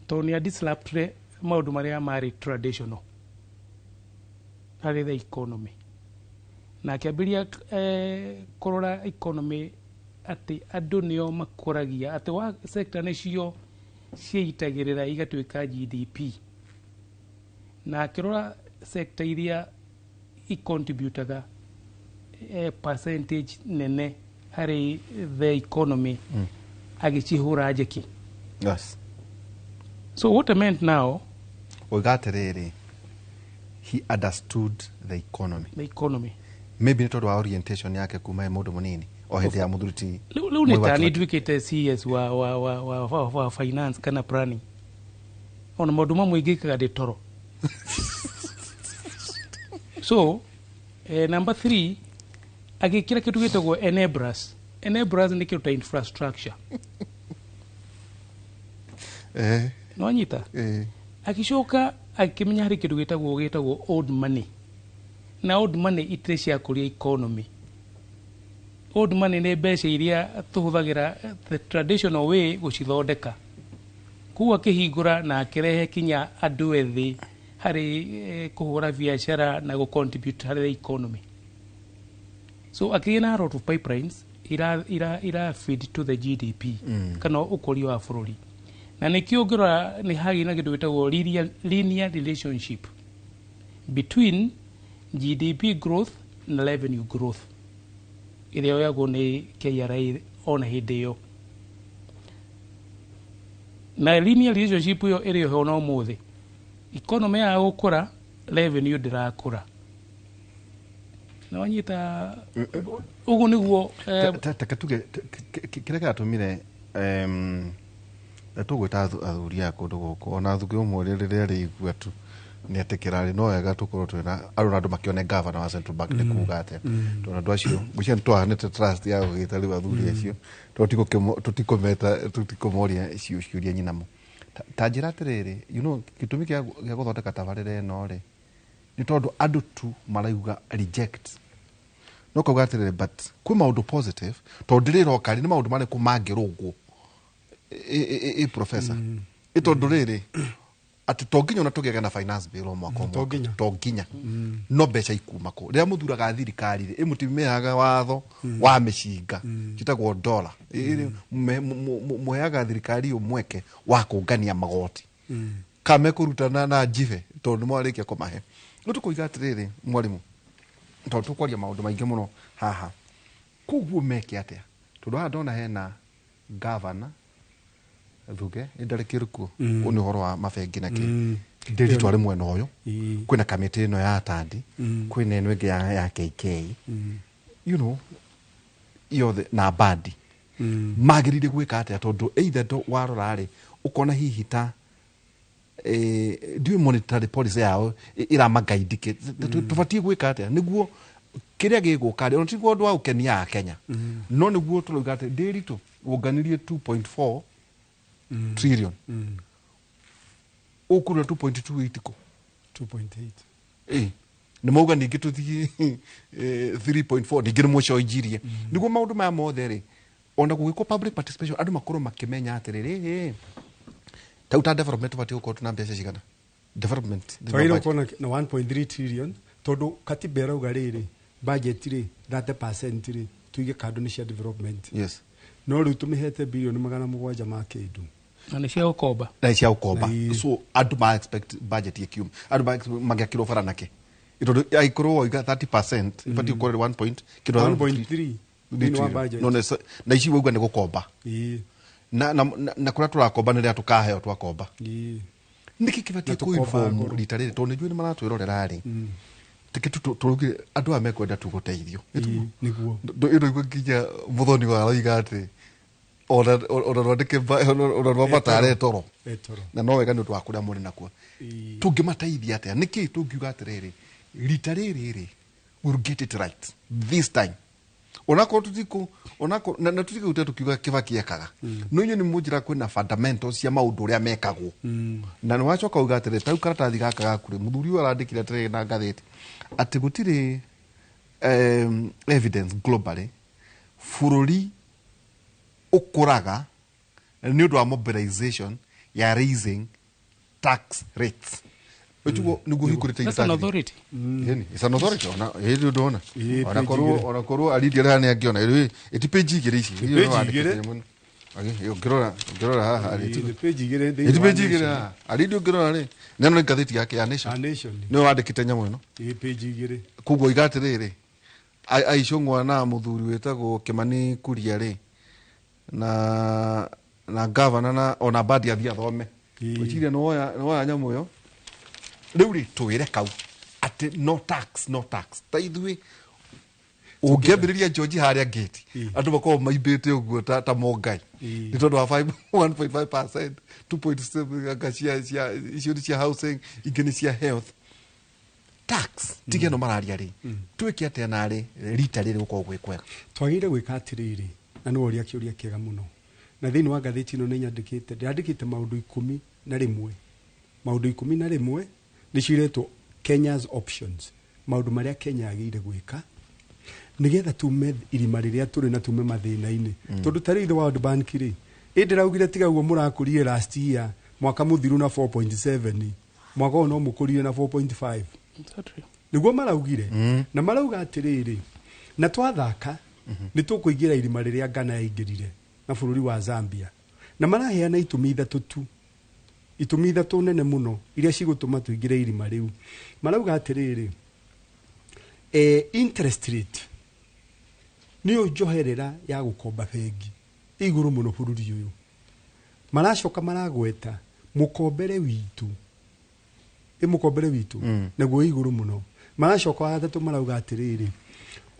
tondũ nĩ adisruptire maũndũ marĩa marĩ traditional harĩ the economy, na akĩambĩrĩria kũrora economy atĩ andũ nĩo makũragia, atĩ wa sector nĩcio ciĩitagĩrĩra igatuĩka GDP, na akĩrora sector iria icontributaga percentage nene harĩ the economy, agĩcihũra njeki. So what I meant now, Oiga atĩrĩrĩ, he understood the economy. The economy. Maybe nĩ tondũ wa orientation yake kuma e mũndũ mũnini o hĩndĩ ya mũthuri ti Rĩu Mwai nĩ wa ta niĩ Kibaki. nduĩkĩte CS wa finance kana planning, ona maũndũ mamwe ingĩkaga ndĩ toro. So number three, agĩkĩra kĩndũ gĩtagwo enablers. Enablers nĩ kĩndũ ta infrastructure. Nĩwanyita? Agĩcoka akĩmenya harĩ kĩndũ gĩtagwo old money, na old money itirĩ cia kũria economy. Old money nĩ mbeca iria tũhũthagĩra the traditional way gũcithondeka. Koguo akĩhingũra na akĩrehe kinya andũ ethĩ harĩ kũhũra biacara na gũ-contribute harĩ the economy. So akĩgĩa na a lot of pipelines ira feed to the GDP kana ũkũria wa bũrũri, na nĩkĩo ũngĩrora nĩ hagĩ na kĩndũ gĩtagwo linear relationship between GDP growth na revenue growth ĩrĩa yoyagwo nĩ KRA ona hĩndĩ ĩyo. Na linear relationship ĩyo ĩrĩ ho na ũmũthĩ. Economy ya gũkũra, revenue ndĩrakũra. Na wanyita, ũguo nĩguo Teke tuge kĩrĩa kĩratũmire tũgwĩta athuri aya kũndũ gũkũ, ona athuri ũmwe rĩrĩa rĩigua tu nĩ etĩkĩra rĩ, no wega tũkorwo twĩna arũ na andũ makĩone governor wa central bank nĩ kuga atĩa, tondũ andũ acio ngwĩciria nĩ twahanĩte trust ya gũgĩta rĩu athuri acio, tondũ tũtikũmeta, tũtikũmoria ciũria nyinamo. Ta njĩra atĩrĩrĩ, gĩtũmi gĩa gũthondeka tabarĩra ĩno rĩ, nĩ tondũ andũ tu marauga reject, no kauga atĩrĩrĩ, but kwĩ maũndũ positive, tondũ ndĩrĩroka rĩ, nĩ maũndũ marĩkũ mangĩrũngwo ĩ professor, ĩ tondũ rĩrĩ atĩ to nginya ona tũgĩage na finance bill o mwaka o To mwaka. nginya. To nginya, no mbeca ikuma kũ? Rĩrĩa mũthuraga thirikari rĩ, ĩmũtimehaga watho wa mĩcinga citagwo dola. Mũheaga thirikari ĩyo mweke wa kũngania magoti kana mekũruta na njibe, tondũ nĩ mwarĩkia kũmahe. Rĩu tũkũiga atĩrĩrĩ, mwarimũ, tondũ tũkwaria maũndũ maingĩ mũno haha, koguo meke atĩa? Tondũ haha ndona hena gavana Thuge ndarĩ kĩrĩkuo, ũyũ nĩ ũhoro wa mabengi na kĩ ndĩritũ arĩ mwena ũyũ. Kwĩna kamĩtĩ ĩno ya Tandi, kwĩna ĩno ĩngĩ ya KK, yothe na bandi magĩrĩire gwĩka atĩa? Tondũ either warora rĩ, ũkona hihi ta ndiũĩ monetary policy yao ĩramagaidi kĩ. Tũbatiĩ gwĩka atĩa nĩguo kĩrĩa gĩgũka rĩ, ona tiguo ũndũ wa gũkenia Akenya, no nĩguo tũrauga atĩ ndĩritũ wonganirie 2.4 trillion, ũkũrĩa 2.2 kũ? 2.8. Nĩ mauga ningĩ tũthiĩ 3.4, ningĩ nĩ mũcoinjirie nĩguo maũndũ maya mothe rĩ. Ona gũgĩkwo public participation, andũ makorwo makĩmenya atĩrĩrĩ, tau ta development tũbatiĩ gũkorwo tũna mbeca cigana development thĩinĩ wa Twagĩrĩirwo budget. gũkorwo na 1.3 trillion, tondũ katiba ĩrauga rĩrĩ, budget rĩ, 30% rĩ, tuige kando nĩ cia development. No rĩu tũmĩhete bilioni 700 ma kĩndũ. Na nĩ cia gũkomba. Na cia ũkomba. Na So andũ ma expect budget ĩkiuma, andũ ma expect magĩakĩrwo bara nake, tondũ angĩkorwo wauga 30% ibatiĩ gũkorwo ĩrĩ 1 point kĩndũ. 1.3 thĩinĩ wa budget. No, na ici wauga nĩ gũkomba. Na kũrĩa tũrakomba nĩ rĩrĩa tũkaheo twakomba. Nĩkĩ kĩbatiĩ Na tũkomba kũinform ngoro. rita rĩrĩ, tondũ nĩnjũĩ nĩ maratwĩrorera rĩ, tĩke tũraugire andũ aya mekwenda tu gũteithio. Nĩguo. Ĩno nginya mũthoni wa aroiga atĩ ona rwandĩke ona rwamatare toro. Etoro. Na no wega nĩ ũndũ wa kũrĩa mũrĩ nakuo. Tũngĩmateithia atĩa? Nĩkĩ tũngiuga atĩrĩrĩ, rita rĩrĩ rĩ, we'll get it right this time, onakorwo tutiku onakorwo na tutigũte tukiuga Kibaki ekaga, no inyuĩ nĩ mũnjĩra kwĩna fundamentals cia maũndũ ũrĩa mekagwo. Na nĩ wacoka uga atĩrĩ, tau karatathi gaka gaku rĩ, mũthuri ũyũ arandĩkire atĩrĩrĩ na ngathĩti atĩ gũtirĩ evidence globally bũrũri ũkũraga nĩ ũndũ wa mobilization ya raising tax rates. Ũtiguo nĩguo hingũrĩte. That's an authority. Ĩni, it's an authority ona ĩĩ ndona. Ĩĩ, Ona page korwo 2. Ona korwo Alidia rĩa nĩ angĩona ĩĩ ĩti page 2 ici. Nĩ page 2. Ũngĩrora haha rĩ, Ĩĩ, nĩ page 2 thĩinĩ ĩti wa page 2 Nation. Haha Alidia ũngĩrora rĩ, neno nĩ ngathĩti yake ya Nation. A Nation. Nĩwe wandĩkĩte nyamũ ĩno. Ĩĩ, page 2. Koguo iga atĩrĩrĩ, aicũng'wa na mũthuri wĩtagwo Kĩmani Kuria rĩ, na gavana na ona Mbadi athiĩ athome. Gwĩciria nĩwoya nyamũ ĩyo rĩu rĩ, twĩre kau atĩ no tax, no tax, ta ithuĩ ũngĩambĩrĩria George harĩa gate, andũ makoragwo maimbĩte ũguo ta mongai nĩ tondũ wa 1.5%, 2.7 anga cia icio nĩ cia housing, ingĩ nĩ cia health tax. Tiga ĩno mararia rĩ, twĩke atĩa narĩ rita rĩrĩ gũkorwo gwĩ kwega? Twagĩrĩire gwĩka atĩrĩrĩ, na nĩ woria kĩũria kĩega mũno, na thĩinĩ wa ngathĩti ĩno nĩ nyandĩkĩte, ndĩrandĩkĩte maũndũ 11. Maũndũ 11 nĩcio iretwo Kenya's options, maũndũ marĩa Kenya yagĩrĩire gwĩka nĩgetha tume irima rĩrĩa tũrĩ na tume mathĩna-inĩ. Tondũ ta rĩu the World Bank rĩ, ĩ ndĩraugire tiga ũguo mũrakũrire last year, mwaka mũthiru, na 4.7, mwaka ũyũ no mũkũrire na 4.5. Exactly. Nĩguo maraugire. Na marauga atĩrĩrĩ, na twathaka nĩ tũkũingĩra irima rĩrĩa Ghana yaingĩrire na bũrũri wa Zambia. Na maraheana itũmi ithatũ tu, itũmi ithatũ nene mũno iria cigũtũma tũingĩre irima rĩu. Marauga atĩrĩrĩ, interest rate nĩyo njoherera ya gũkomba bengi ĩ igũrũ mũno bũrũri ũyũ. Maracoka maragweta mũkombere witũ, ĩ mũkombere witũ naguo ĩ igũrũ mũno. Maracoka wa gatatũ marauga atĩrĩrĩ,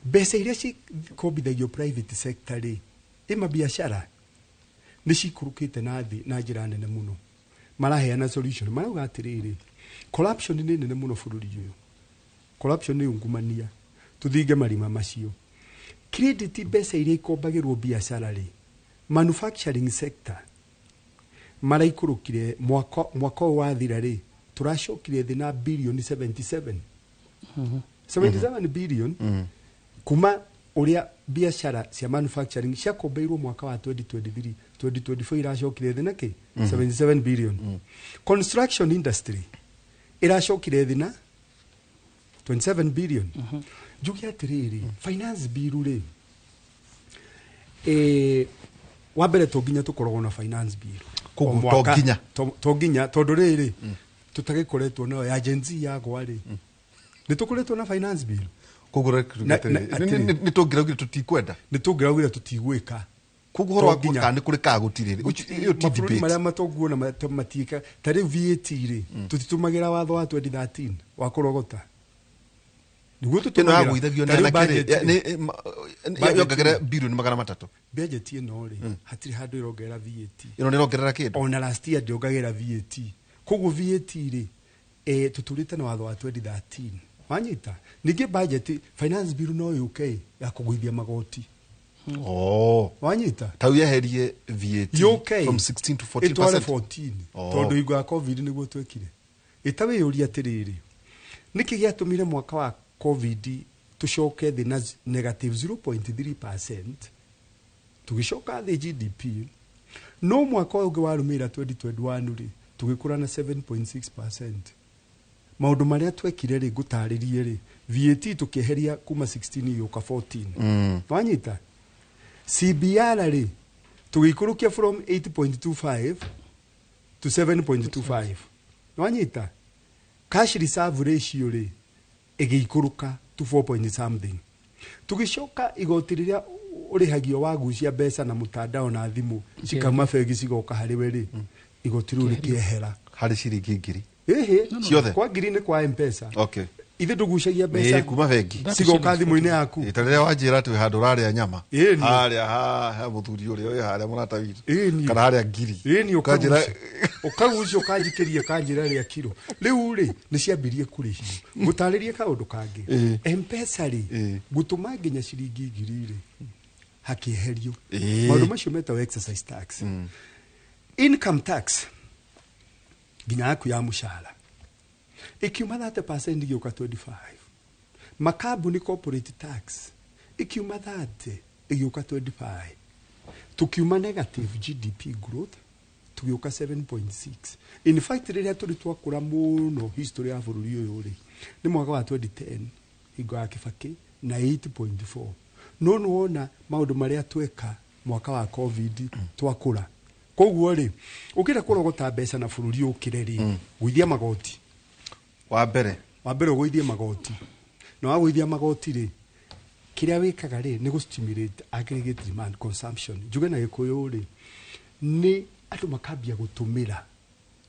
mbeca iria cikombithagio private sector rĩ, ĩ mabiacara, nĩ cikũrũkĩte na thĩ na njĩra nene mũno. Maraheana solution, marauga atĩrĩrĩ, corruption nĩ nene mũno bũrũri ũyũ, corruption nĩ ungumania, tũthinge marima macio. Credit, mbeca iria ikombagĩrwo biacara rĩ, manufacturing sector maraikũrũkire mwaka ũyũ wathira rĩ, tũracokire thĩ na bilioni 77, 77 billion, kuma ũrĩa biacara cia manufacturing ciakombeirwo mwaka wa 2023, 2024, iracokire thĩ na kĩ? 77 billion. Construction industry ĩracokire thĩ na 27 billion. Njuge atĩrĩrĩ, finance bill rĩ, wa mbere to nginya tũkoragwo na finance bill. Koguo O mwaka. to nginya? To nginya, tondũ rĩrĩ tũtagĩkoretwo nayo ya Gen Z yagwa rĩ, nĩ tũkoretwo na finance bill. Koguo Atĩrĩ. nĩ tũngĩraugire tũtikwenda. Nĩ tũngĩraugire tũtigwĩka. Koguo ũhoro wa To nginya. kana nĩ kũrĩ kaa gũtirĩ rĩ, ĩyo ti Mabũrũri debate. marĩa matonguona matiĩka ta rĩu VAT rĩ, tũtitũmagĩra watho wa 2013 wa kũrogota nĩguo Ĩno tũtũmagĩra. yagũithagio Ta nĩ rĩu anake rĩ, budget rĩ, budget yongagĩrĩra rĩ, 300 bilioni. Budget ĩno rĩ, hatirĩ handũ ĩrongerera VAT. Ĩno nĩ ĩrongerera kĩndũ? Ona last year ndĩongagĩrĩra VAT. Koguo VAT rĩ, tũtũrĩte na watho wa 2013, wanyita? Ningĩ budget, finance bill no yũke ya kũgũithia magoti. Oh. Wanyita? Tau yeherie VAT Yũke from 16 to 14. ĩtware 14. Oh. Tondũ hingo ya COVID nĩguo twekire. Ĩtawĩyũria atĩrĩrĩ, nĩkĩ gĩatũmire mwaka wa COVID tũcoke thĩ na negative 0.3%? Tũgĩcoka thĩ GDP, no mwaka ũyũ ũngĩ warũmĩrĩra 2021 rĩ, tũgĩkũra na 7.6%. Maũndũ marĩa twekire rĩ, ngũtarĩrie rĩ, VAT tũkĩeheria kuma 16 igĩũka 14. Wanyita? CBR rĩ, tũgĩikũrũkia from 8.25 to 7.25. Wanyita? Cash reserve ratio rĩ, ĩgĩikũrũka to 4 point something. Tũgĩcoka igoti rĩrĩa ũrĩhagio wagucia mbeca na mũtandao na thimũ cikauma bengi cigoka harĩ we rĩ, igoti rĩu rĩkĩehera. Harĩ ciringi 1,000? Ĩhĩ. Ciothe? Kwa 1,000 nĩ kwa Mpesa. Ithe ndũgucagia mbeca Ĩĩ, kuma bengi cigoka thimũ-inĩ yaku. Ĩ, ta rĩrĩa wanjĩra atĩ wĩ handũ ũrarĩa nyama Ĩni. harĩa ha mũthuri ũrĩa wĩ harĩa mũrata witũ Ĩni. kana harĩa 1,000. Ĩni. Ũkanjĩra. Ũkagucia ũkanjikĩria ũkanjĩra rĩa kiro rĩu rĩ, nĩ ciambirie kũrĩhio. Ngũtarĩrie kaũndũ kangĩ. Mpesa rĩ, gũtũma nginya ciringi 1,000 rĩ, hakĩeherio. Maũndũ macio metagwo exercise tax. Income tax nginya yaku ya mũcara ikiuma 30% igĩũka 25. Makambuni corporate tax ikiuma 30 ĩgĩũka 25. Tukiuma negative GDP growth, tũgĩũka 7.6. In fact, rĩrĩa tũrĩ twakũra mũno history ya bũrũri ũyũ rĩ, nĩ mwaka wa 2010 hingo ya Kĩbakĩ na 8.4. No nĩwona maũndũ marĩa tweka mwaka wa COVID, twakũra. Koguo rĩ, ũkĩenda kũrogota mbeca na bũrũri ũkĩre rĩ, gũithia magoti. Wa mbere. Wa mbere ũgũithie magoti, na wagũithia magoti rĩ, kĩrĩa wĩkaga rĩ, nĩ gũ-stimulate aggregate demand, consumption. Njuge na Gĩkũyũ rĩ, nĩ andũ makambia gũtũmĩra.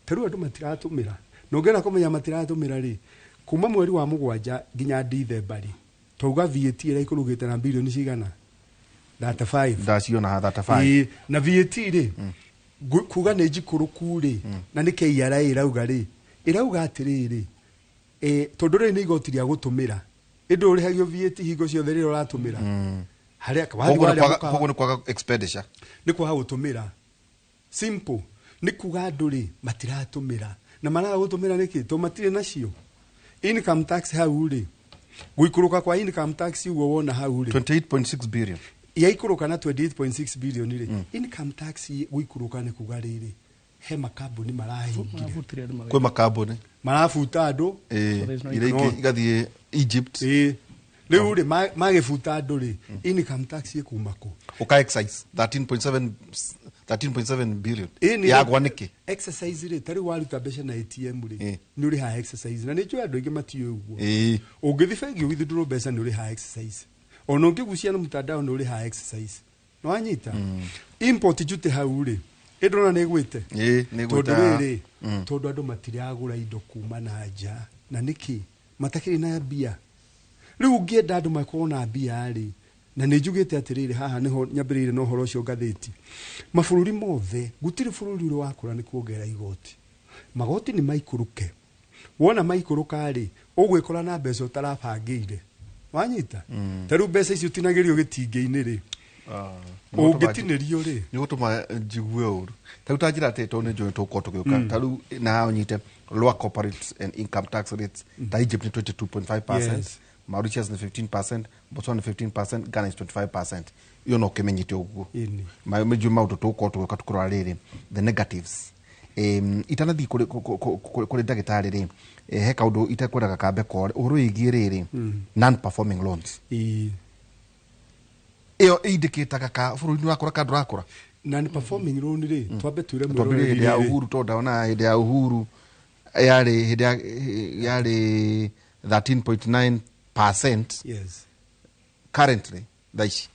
Ta rĩu andũ matiratũmĩra, na ũngĩenda kũmenya matiratũmĩra rĩ, kuma mweri wa mũgwanja nginya Dithemba rĩ, twauga VAT ĩraikũrũkĩte na bilioni cigana? 35. Ndaciona ha 35. Ĩĩ, na VAT rĩ, kuga nĩ njikũrũku rĩ, na nĩ KRA ĩrauga rĩ, ĩrauga atĩrĩrĩ, tondũ rĩrĩ nĩ igoti rĩa gũtũmĩra, ĩndĩ ũrĩhagio VAT hingo ciothe rĩrĩa ũratũmĩra harĩa wathiĩ Koguo nĩ warĩa mũkawa. Koguo nĩ kwaga expenditure. Nĩ kwaga gũtũmĩra, simple. Nĩ kuga andũ rĩ, matiratũmĩra, na maraga gũtũmĩra nĩkĩ? To matirĩ nacio. Income tax hau rĩ, gũikũrũka kwa income tax ũguo wona hau rĩ, 28.6 billion. Yaikũrũka na 28.6 billion rĩ, income tax gũikũrũka nĩ kuga rĩrĩ, he makambuni marahingire. Kwĩ makambuni marabuta andũ. Iria ingĩ igathiĩ Egypt. Ĩĩ. Rĩu rĩ, magĩbuta andũ rĩ, income tax ĩkuma kũ? Ũka excise 13.7 13.7 billion. Ĩĩ, Yagwa nĩkĩ? Exercise rĩ, ta rĩu waruta mbeca na ATM rĩ, nĩ ũrĩhaga exercise, na nĩ njũĩ andũ aingĩ matiũĩ ũguo. Ũngĩthiĩ bengi ũgithindũrwo mbeca, nĩ ũrĩhaga exercise. Ona ũngĩgucia na mtandao, nĩ ũrĩhaga exercise. Nĩ wanyita? Import duty hau rĩ, ĩndona nĩ ĩgwĩte. Ĩĩ, nĩ ĩgwĩte. Tondũ rĩrĩ, tondũ andũ matiragũra indo kuma na nja, na nĩkĩ matakĩrĩ na mbia. Rĩu ũngĩenda andũ makorwo na mbia rĩ, na nĩ njugĩte atĩrĩrĩ, haha nĩho nyambĩrĩire na ũhoro ũcio ngathĩti, mabũrũri mothe, gũtirĩ bũrũri ũrĩ wakũra nĩ kuongerera igoti. Magoti nĩ maikũrũke. Wona maikũrũka rĩ, ũgwĩkora na mbeca ũtarabangĩire. Wanyita? Ta rĩu mbeca icio ũtinagĩrio gĩtingĩ-inĩ rĩ, ũngĩtinĩrio rĩ, Nĩ gũtũma njigue ũru. Ta rĩu ta njĩra atĩ tondũ nĩ njũĩ tũgũkorwo tũgĩũka. Ta rĩu na haha ũnyite lower corporate and income tax rates, ta Egypt nĩ 22.5%, Mauritius nĩ 15%, Botswana nĩ 15%, Ghana is 25%. Iyo no ũkĩmenyete ũguo. Nĩnjũĩ maũndũ tũgũkorwo tũgĩũka tũkĩrora rĩrĩ, the negatives. Itanathiĩ kũrĩ ndagĩtarĩ rĩ, he kaũndũ itekwendaga kambe kore ũhoro wĩgiĩ rĩrĩ, non performing loans. Ĩyo ĩindĩkĩtaga ka bũrũri nĩ ũrakũra ka ndũrakũra. Non performing loan rĩ, twambe twĩre Twambĩrĩrie hĩndĩ ya mwĩroreri rĩrĩ. Uhuru, tondũ ndona hĩndĩ ya Uhuru yarĩ hĩndĩ ya yarĩ 13.9%. Currently thaa ici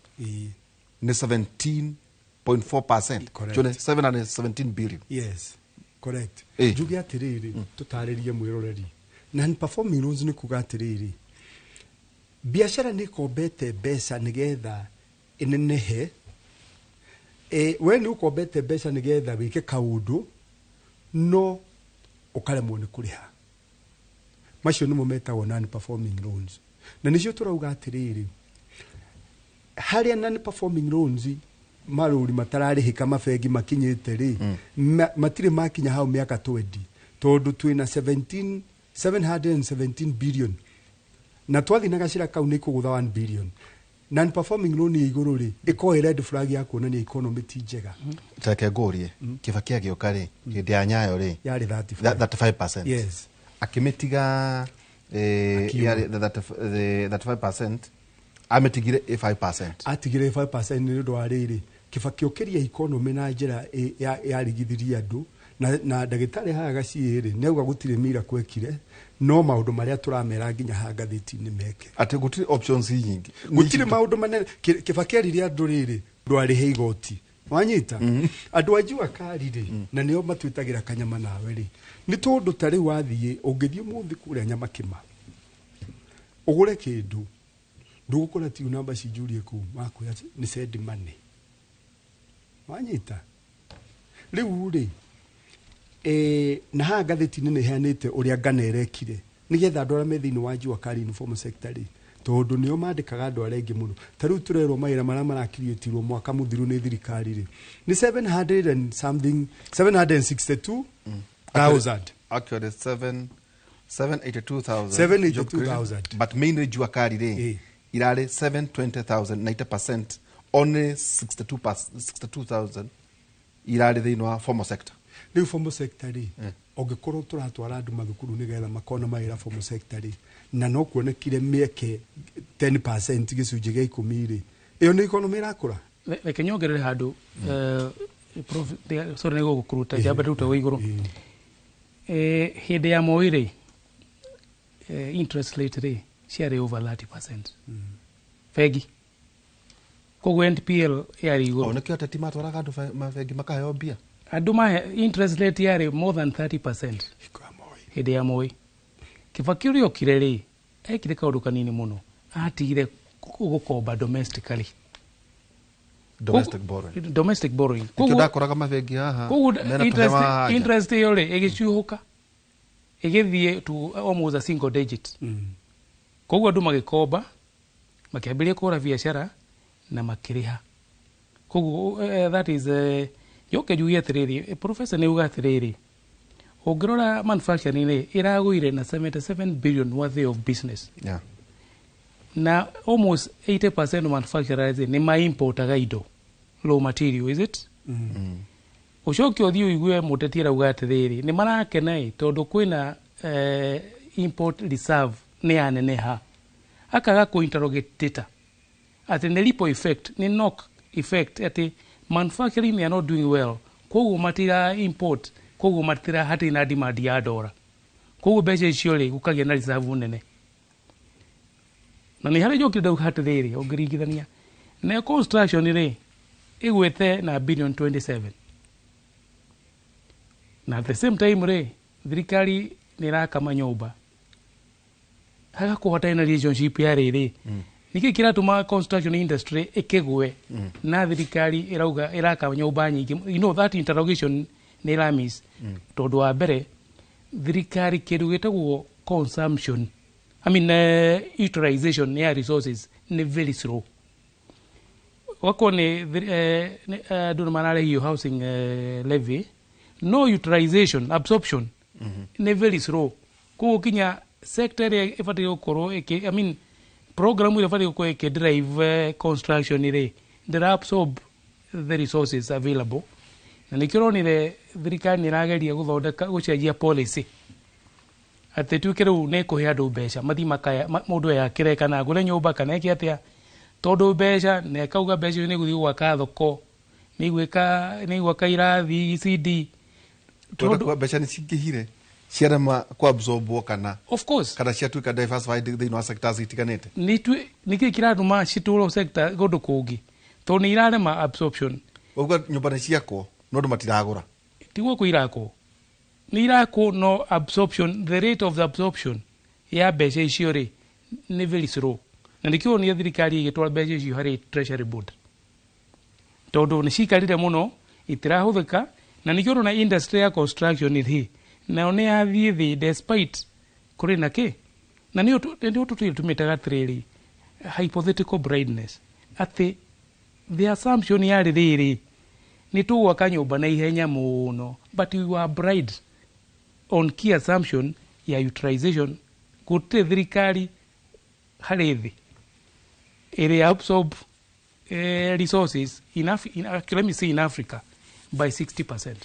nĩ 17.4%. Correct. Chone 717 billion. Yes, correct. Njuge atĩrĩrĩ, tũtarĩrie mwĩroreri, non performing loans nĩ kuga atĩrĩrĩ, biacara nĩ ĩkombete mbeca nĩgetha ĩnenehe. We nĩ ũkombete mbeca nĩgetha wĩke kaũndũ, no ũkaremwo nĩ kũrĩha. Macio nĩmo metagwo non performing loans, na nĩcio tũrauga atĩrĩrĩ, harĩa non performing loans, marũri matararĩhĩka mabengi makinyĩte rĩ, matirĩ makinya hau mĩaka 20, tondũ twĩna 17 717 billion, na twathiĩ na gacĩra kau nĩ kũgũtha 1 billion. Non performing loan ĩ igũrũ rĩ, ĩkorwo ĩ red flag ya kuonania economy ti njega. Reke ngũrie, Kibaki agĩũka rĩ, hĩndĩ ya Nyayo rĩ, yarĩ 35. 35%. Yes. Akĩmĩtiga Akiuma. yarĩ the 35%, amĩtigire ĩ 5%. Atigire 5% nĩ ũndũ wa rĩrĩ, Kibaki ũkĩria economy na njĩra yarigithirie andũ na ndagĩtarĩ haha Gaciĩ rĩ, nĩauga gũtirĩ miracle ekire, no maũndũ marĩa tũramera nginya haha ngathĩti-inĩ meke. Atĩ gũtirĩ options nyingĩ. Gũtirĩ maũndũ manene. Kibaki erire andũ rĩrĩ, ndwarĩhe igoti, wanyita, andũ a jua kari rĩ, na nĩo matwĩtagĩra kanyama nawe rĩ, nĩ tondũ ta rĩu wathiĩ, ũngĩthiĩ ũmũthĩ kũrĩa Nyamakĩma ũgũre kĩndũ, ndũgũkora tiu namba cinjurie kũu makwĩra atĩ nĩ send money, wanyita. Rĩu rĩ, na haha ngathĩti-inĩ nĩ ĩheanĩte ũrĩa ngana ĩrekire nĩgetha andũ arĩa me thĩinĩ wa jua kari informal sector rĩ, tondũ nĩo mandĩkaga andũ arĩa aingĩ mũno. Ta rĩu tũrerwo mawĩra marĩa marakiriĩtirwo mwaka mũthiru nĩ thirikari rĩ, nĩ 700 and something, 762,000. Actually 782,000. 782,000. But mainly jua kari rĩ irarĩ 720,000, 90%, only 62,000 irarĩ thĩinĩ wa formal sector. Rĩu formal sector rĩ, ũngĩkorwo tũratwara andũ mathukuru nĩgetha makona mawĩra formal sector rĩ, na no kuonekire mĩeke 10%, gĩcunjĩ gĩa 10 rĩ, ĩyo nĩ economy ĩrakũra. Reke nyongerere handũ, prof, sorry nĩ gũgũkũruta njamba ndute wĩ igũrũ. Hĩndĩ ya Moi rĩ, interest rate rĩ ciarĩ over 30% bengi, koguo NPL yarĩ igũrũ. O nĩkĩo ateti matwaraga andũ mabengi makaheo mbia. Andũ mahe interest rate yarĩ more than 30% hĩndĩ ya Moi. Kibaki ũrĩa okire rĩ, ekire kaũndũ kanini mũno, atigire gũkomba domestically. Domestic borrowing. Domestic borrowing. Nĩkĩo ndakoraga mabengi haha Koguo mena interest, tũhema haha nja. interest ĩyo rĩ ĩgĩcuhũka ĩgĩthiĩ to almost a single digit. Koguo andũ magĩkomba, makĩambĩrĩria kũhũra biacara na makĩrĩha. Koguo that is, njoke njuge atĩrĩrĩ, professor nĩ uga atĩrĩrĩ, ũngĩrora manufacturing rĩ, ĩragũire na 77 billion worth of business. Na almost 80% of manufacturers nĩ maimportaga indo, raw material, is it? Ũcoke ũthiĩ ũigue mũteti arauga atĩrĩrĩ, nĩ marakena ĩ tondũ kwĩna import reserve nĩ yaneneha, akaga kũ interrogate data atĩ nĩ ripple effect, nĩ knock effect, atĩ manufacturing they are not doing well, koguo matira import, koguo matira hatirĩ na demand ya ndora, koguo mbeca icio rĩ gũkagĩa na reserve nene. Na nĩ harĩ njokire ndauga atĩrĩrĩ, ũngĩringithania na construction rĩ, ĩgwĩte na billion 27, na at the same time rĩ, thirikari nĩ ĩraka manyũmba, hagakorwo hatarĩ na relationship ya rĩrĩ, nĩkĩ kĩratũma construction industry ĩkĩgwe na thirikari ĩrauga ĩraka nyũmba nyingĩ? You know that interrogation nĩ ĩramiss, tondũ wa mbere thirikari kĩndũ gĩtagwo consumption, I mean, utilization ya resources nĩ very slow. Wakorwo nĩ andũ nĩ mararĩhio housing levy, no utilization, absorption nĩ very slow. Koguo kinya sector ĩrĩa ĩbataire gũkorwo ĩkĩ, I mean, program ĩrĩa ĩbataire gũkorwo ĩkĩ drive construction rĩ, ndĩra absorb the resources available. Na nĩkĩo ũronire thirikari nĩ ĩrageria gũthondeka, gũcenjia policy atĩ tuĩke rĩu nĩ kũhe andũ mbeca mathiĩ makaya mũndũ eyakĩre kana agũre nyũmba kana eke atĩa, tondũ mbeca na ĩkauga mbeca icio nĩ igũthiĩ gwaka thoko, nĩ igwaka irathi ECD. Tondũ kwa mbeca nĩ cingĩhire ciarema kuabsorbwo kana Of course. kana ciatuĩka diversified thĩinĩ wa sectors itiganĩte. Nĩkĩ kĩratũma citũrwo sector kũndũ kũngĩ? Tondũ nĩ irarema absorption. Ũguo nyũmba nĩ ciakwo no andũ matiragũra. Tiguo kũ irakwo, nĩ irakwo, no absorption, the rate of the absorption ya mbeca icio rĩ nĩ very slow. Na nĩkĩo nĩ thirikari ĩgĩtwara mbeca icio harĩ treasury board, tondũ nĩ cikarire mũno itirahũthĩka. Na nĩkĩo ũrona industry ya construction rĩ nayo nĩ yathiĩ thĩ despite kũrĩ na kĩ. Na nĩyo tũtũire tũmĩtaga atĩrĩrĩ hypothetical blindness, atĩ the assumption yarĩ rĩrĩ, nĩ tũgwaka nyũmba na ihenya mũno, but we were blind on key assumption ya utilization. Gũtirĩ thirikari harĩ thĩ Ĩrĩ absorb resources in, let me say, in Africa by 60%.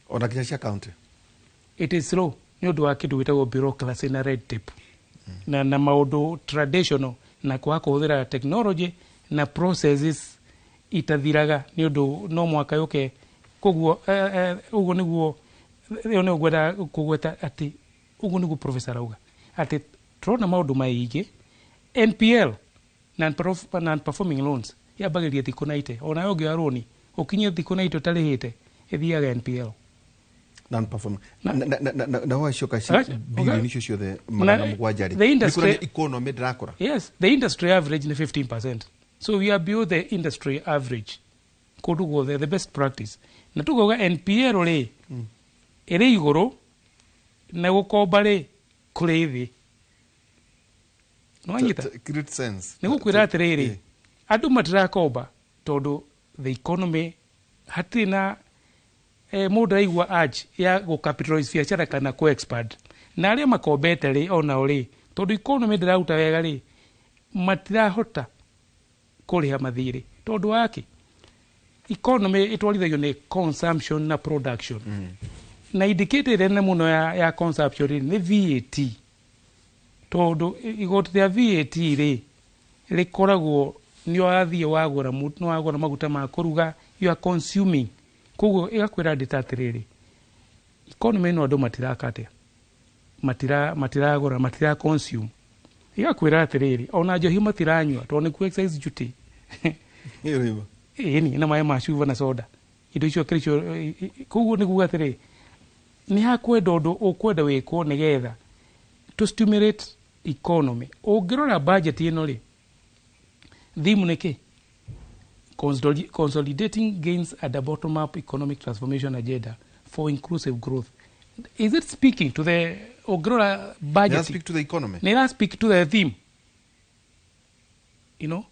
Ona nginya cia county. It is slow nĩ ũndũ wa kĩndũ gĩtagwo bureaucracy na red tape na maũndũ traditional na kwaga kũhũthĩra technology na processes itathiraga, nĩ ũndũ no mwaka yũke. Koguo ũguo nĩguo ĩyo nĩyo ngwenda kũgweta, atĩ ũguo nĩguo professor arauga atĩ tũrona maũndũ maingĩ. NPL, non-performing loans, yambagĩrĩria thikũ 90. Onawe ũngĩoya rũni ũkinyie thikũ 90 ũtarĩhĩte, ĩthiaga NPL. Non-performing na wacoka bilioni icio ciothe 700 rĩ, the industry- nĩ kuonania economy ndĩrakũra. Yes, the industry average ni 15%. So we are below the industry average. Kũndũ guothe, the best practice. Na tukauga NPL rĩ, ĩrĩ igũrũ na gũkomba rĩ, kũrĩ thĩ. Nĩwanyita? Create sense. Nĩ gũkwĩra atĩrĩrĩ, andũ matirakomba tondũ the economy hatirĩ na mũndũ araigua urge ya gũ-capitalize biacara kana kũ expand, na arĩa makombete rĩ, onao rĩ, tondũ economy ndĩraruta wega rĩ, matirahota kũrĩha mathirĩ, tondũ wake economy ĩtwarithagio nĩ consumption na production, na indicator ĩrĩa nene mũno ya consumption rĩ, nĩ VAT, tondũ igoti rĩa VAT rĩ, rĩkoragwo nĩ wathiĩ wagũra nĩ wagũra maguta ma kũruga, you are consuming. Koguo ĩgakwĩra ndĩta atĩrĩrĩ, economy ĩno andũ matiraka atĩa, matiragũra, matira consume. Ĩgakwĩra atĩrĩrĩ, ona njohi matiranyua tondũ nĩkuo excise duty. Ĩrĩma. Ĩni na maĩ ma cuba na soda, indo icio kĩrĩ icio. Koguo nĩ kuga atĩrĩ, nĩ hakwenda ũndũ ũkwenda wĩkwo nĩgetha to stimulate economy. Ũngĩrora budget ĩno rĩ, theme nĩ kĩ? Consolidating gains at the bottom up economic transformation agenda for inclusive growth. Is it speaking to the, ũngĩrora budget, Nĩ speak to the economy? Nĩ ĩra speak to the theme, andũ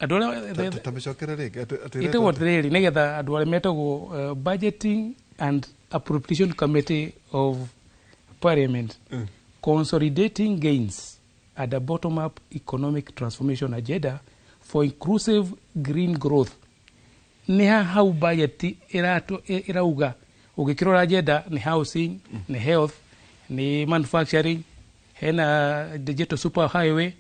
arĩa Ta mĩcokere rĩngĩ atĩ ĩtagwo atĩrĩrĩ, nĩgetha andũ arĩa metagwo Budgeting and Appropriation Committee of Parliament, consolidating gains at the bottom up economic transformation agenda for inclusive green growth. Nĩ ha hau budget ĩrauga? Ũngĩkĩrora agenda nĩ housing, nĩ health, nĩ manufacturing, hena digital super highway,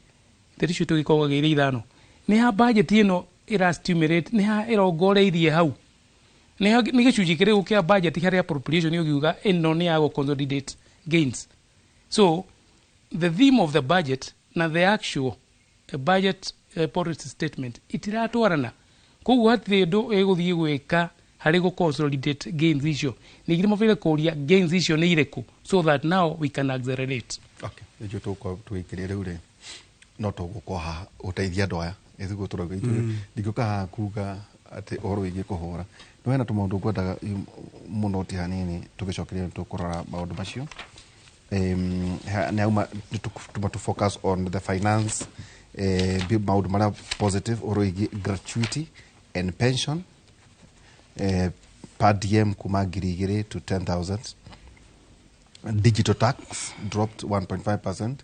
ndeto icio tũgĩkoragwo irĩ ithano. Nĩ ha budget ĩno ĩra stimulate? Nĩ ha ĩrongoreirie hau? Nĩ gĩcunjĩ kĩrĩkũ kĩa budget harĩ appropriation ũngiuga ĩno nĩ ya gũ consolidate gains? So the theme of the budget na the actual budget policy statement itiratwarana. Koguo hatirĩ ũndũ ĩgũthiĩ gwĩka harĩ gũ consolidate gains icio. Ningĩ mabataire kũũria gains icio nĩ irĩkũ, so that now we can accelerate. Okay, nĩkĩo tũgũkorwo tũgĩikĩria rĩu rĩ, no tũgũkorwo haha gũteithia andũ aya ĩthiguo tũrauga ithuĩ. Ndingĩũka haha kuga atĩ ũhoro wĩgiĩ kũhũra no hena tũmaũndũ ngwendaga mũno ti hanini. Tũgĩcokeria tũkũrora maũndũ macio. Nĩ auma tuma to focus on the finance, maũndũ marĩa positive, ũhoro wĩgiĩ gratuity and pension, per diem kuma 2,000 to 10,000, digital tax dropped 1.5%,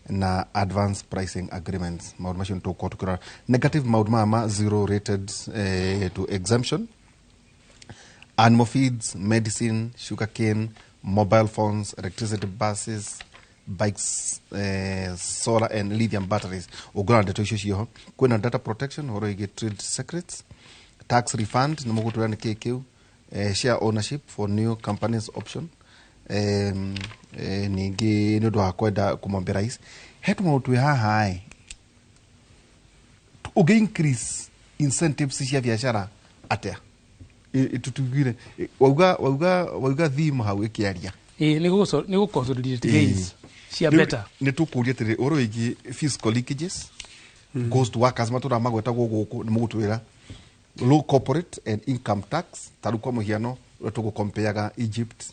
na advance pricing agreements. Maũndũ macio nĩ tũgũkorwo tũkĩrora. Negative maũndũ maya ma zero rated to exemption, animal feeds, medicine, sugarcane, mobile phones, electricity, buses, bikes, solar and lithium batteries. Ũngĩrora ndeto icio cioho, kwĩna data protection, ũhoro wĩgiĩ trade secrets, tax refund, nĩ mũgũtwĩra nĩ kĩĩ kĩu, share ownership for new companies option, ningĩ nĩ ũndũ wa kwenda kũmobilize. He tũmaũndũ twĩ haha ĩ ũngĩ increase incentives cia biacara atĩa? Tutugire wauga theme hau ĩkĩaria. Ĩĩ, nĩ gũ consolidate gains cia Rĩu better. Nĩ tũkũria atĩrĩ, ũhoro wĩgiĩ fiscal leakages, ghost workers matũraga magwetagwo gũkũ, nĩ mũgũtwĩra low corporate and income tax. Ta rĩu kwa mũhiano, ũrĩa tũgũkompeaga Egypt,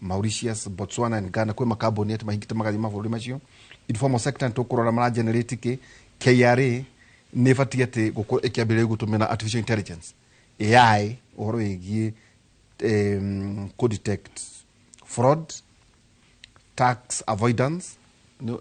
Mauritius, Botswana and Ghana, kwĩ makambuni atĩ mahingĩte magathiĩ mabũrũri macio. Informal sector nĩ tũkũrora mara generate kĩ. KRA nĩ ĩbatiĩ atĩ gũkorwo ĩkĩambĩrĩria gũtũmĩra artificial intelligence, AI, ũhoro wĩgiĩ kũ detect fraud, tax avoidance.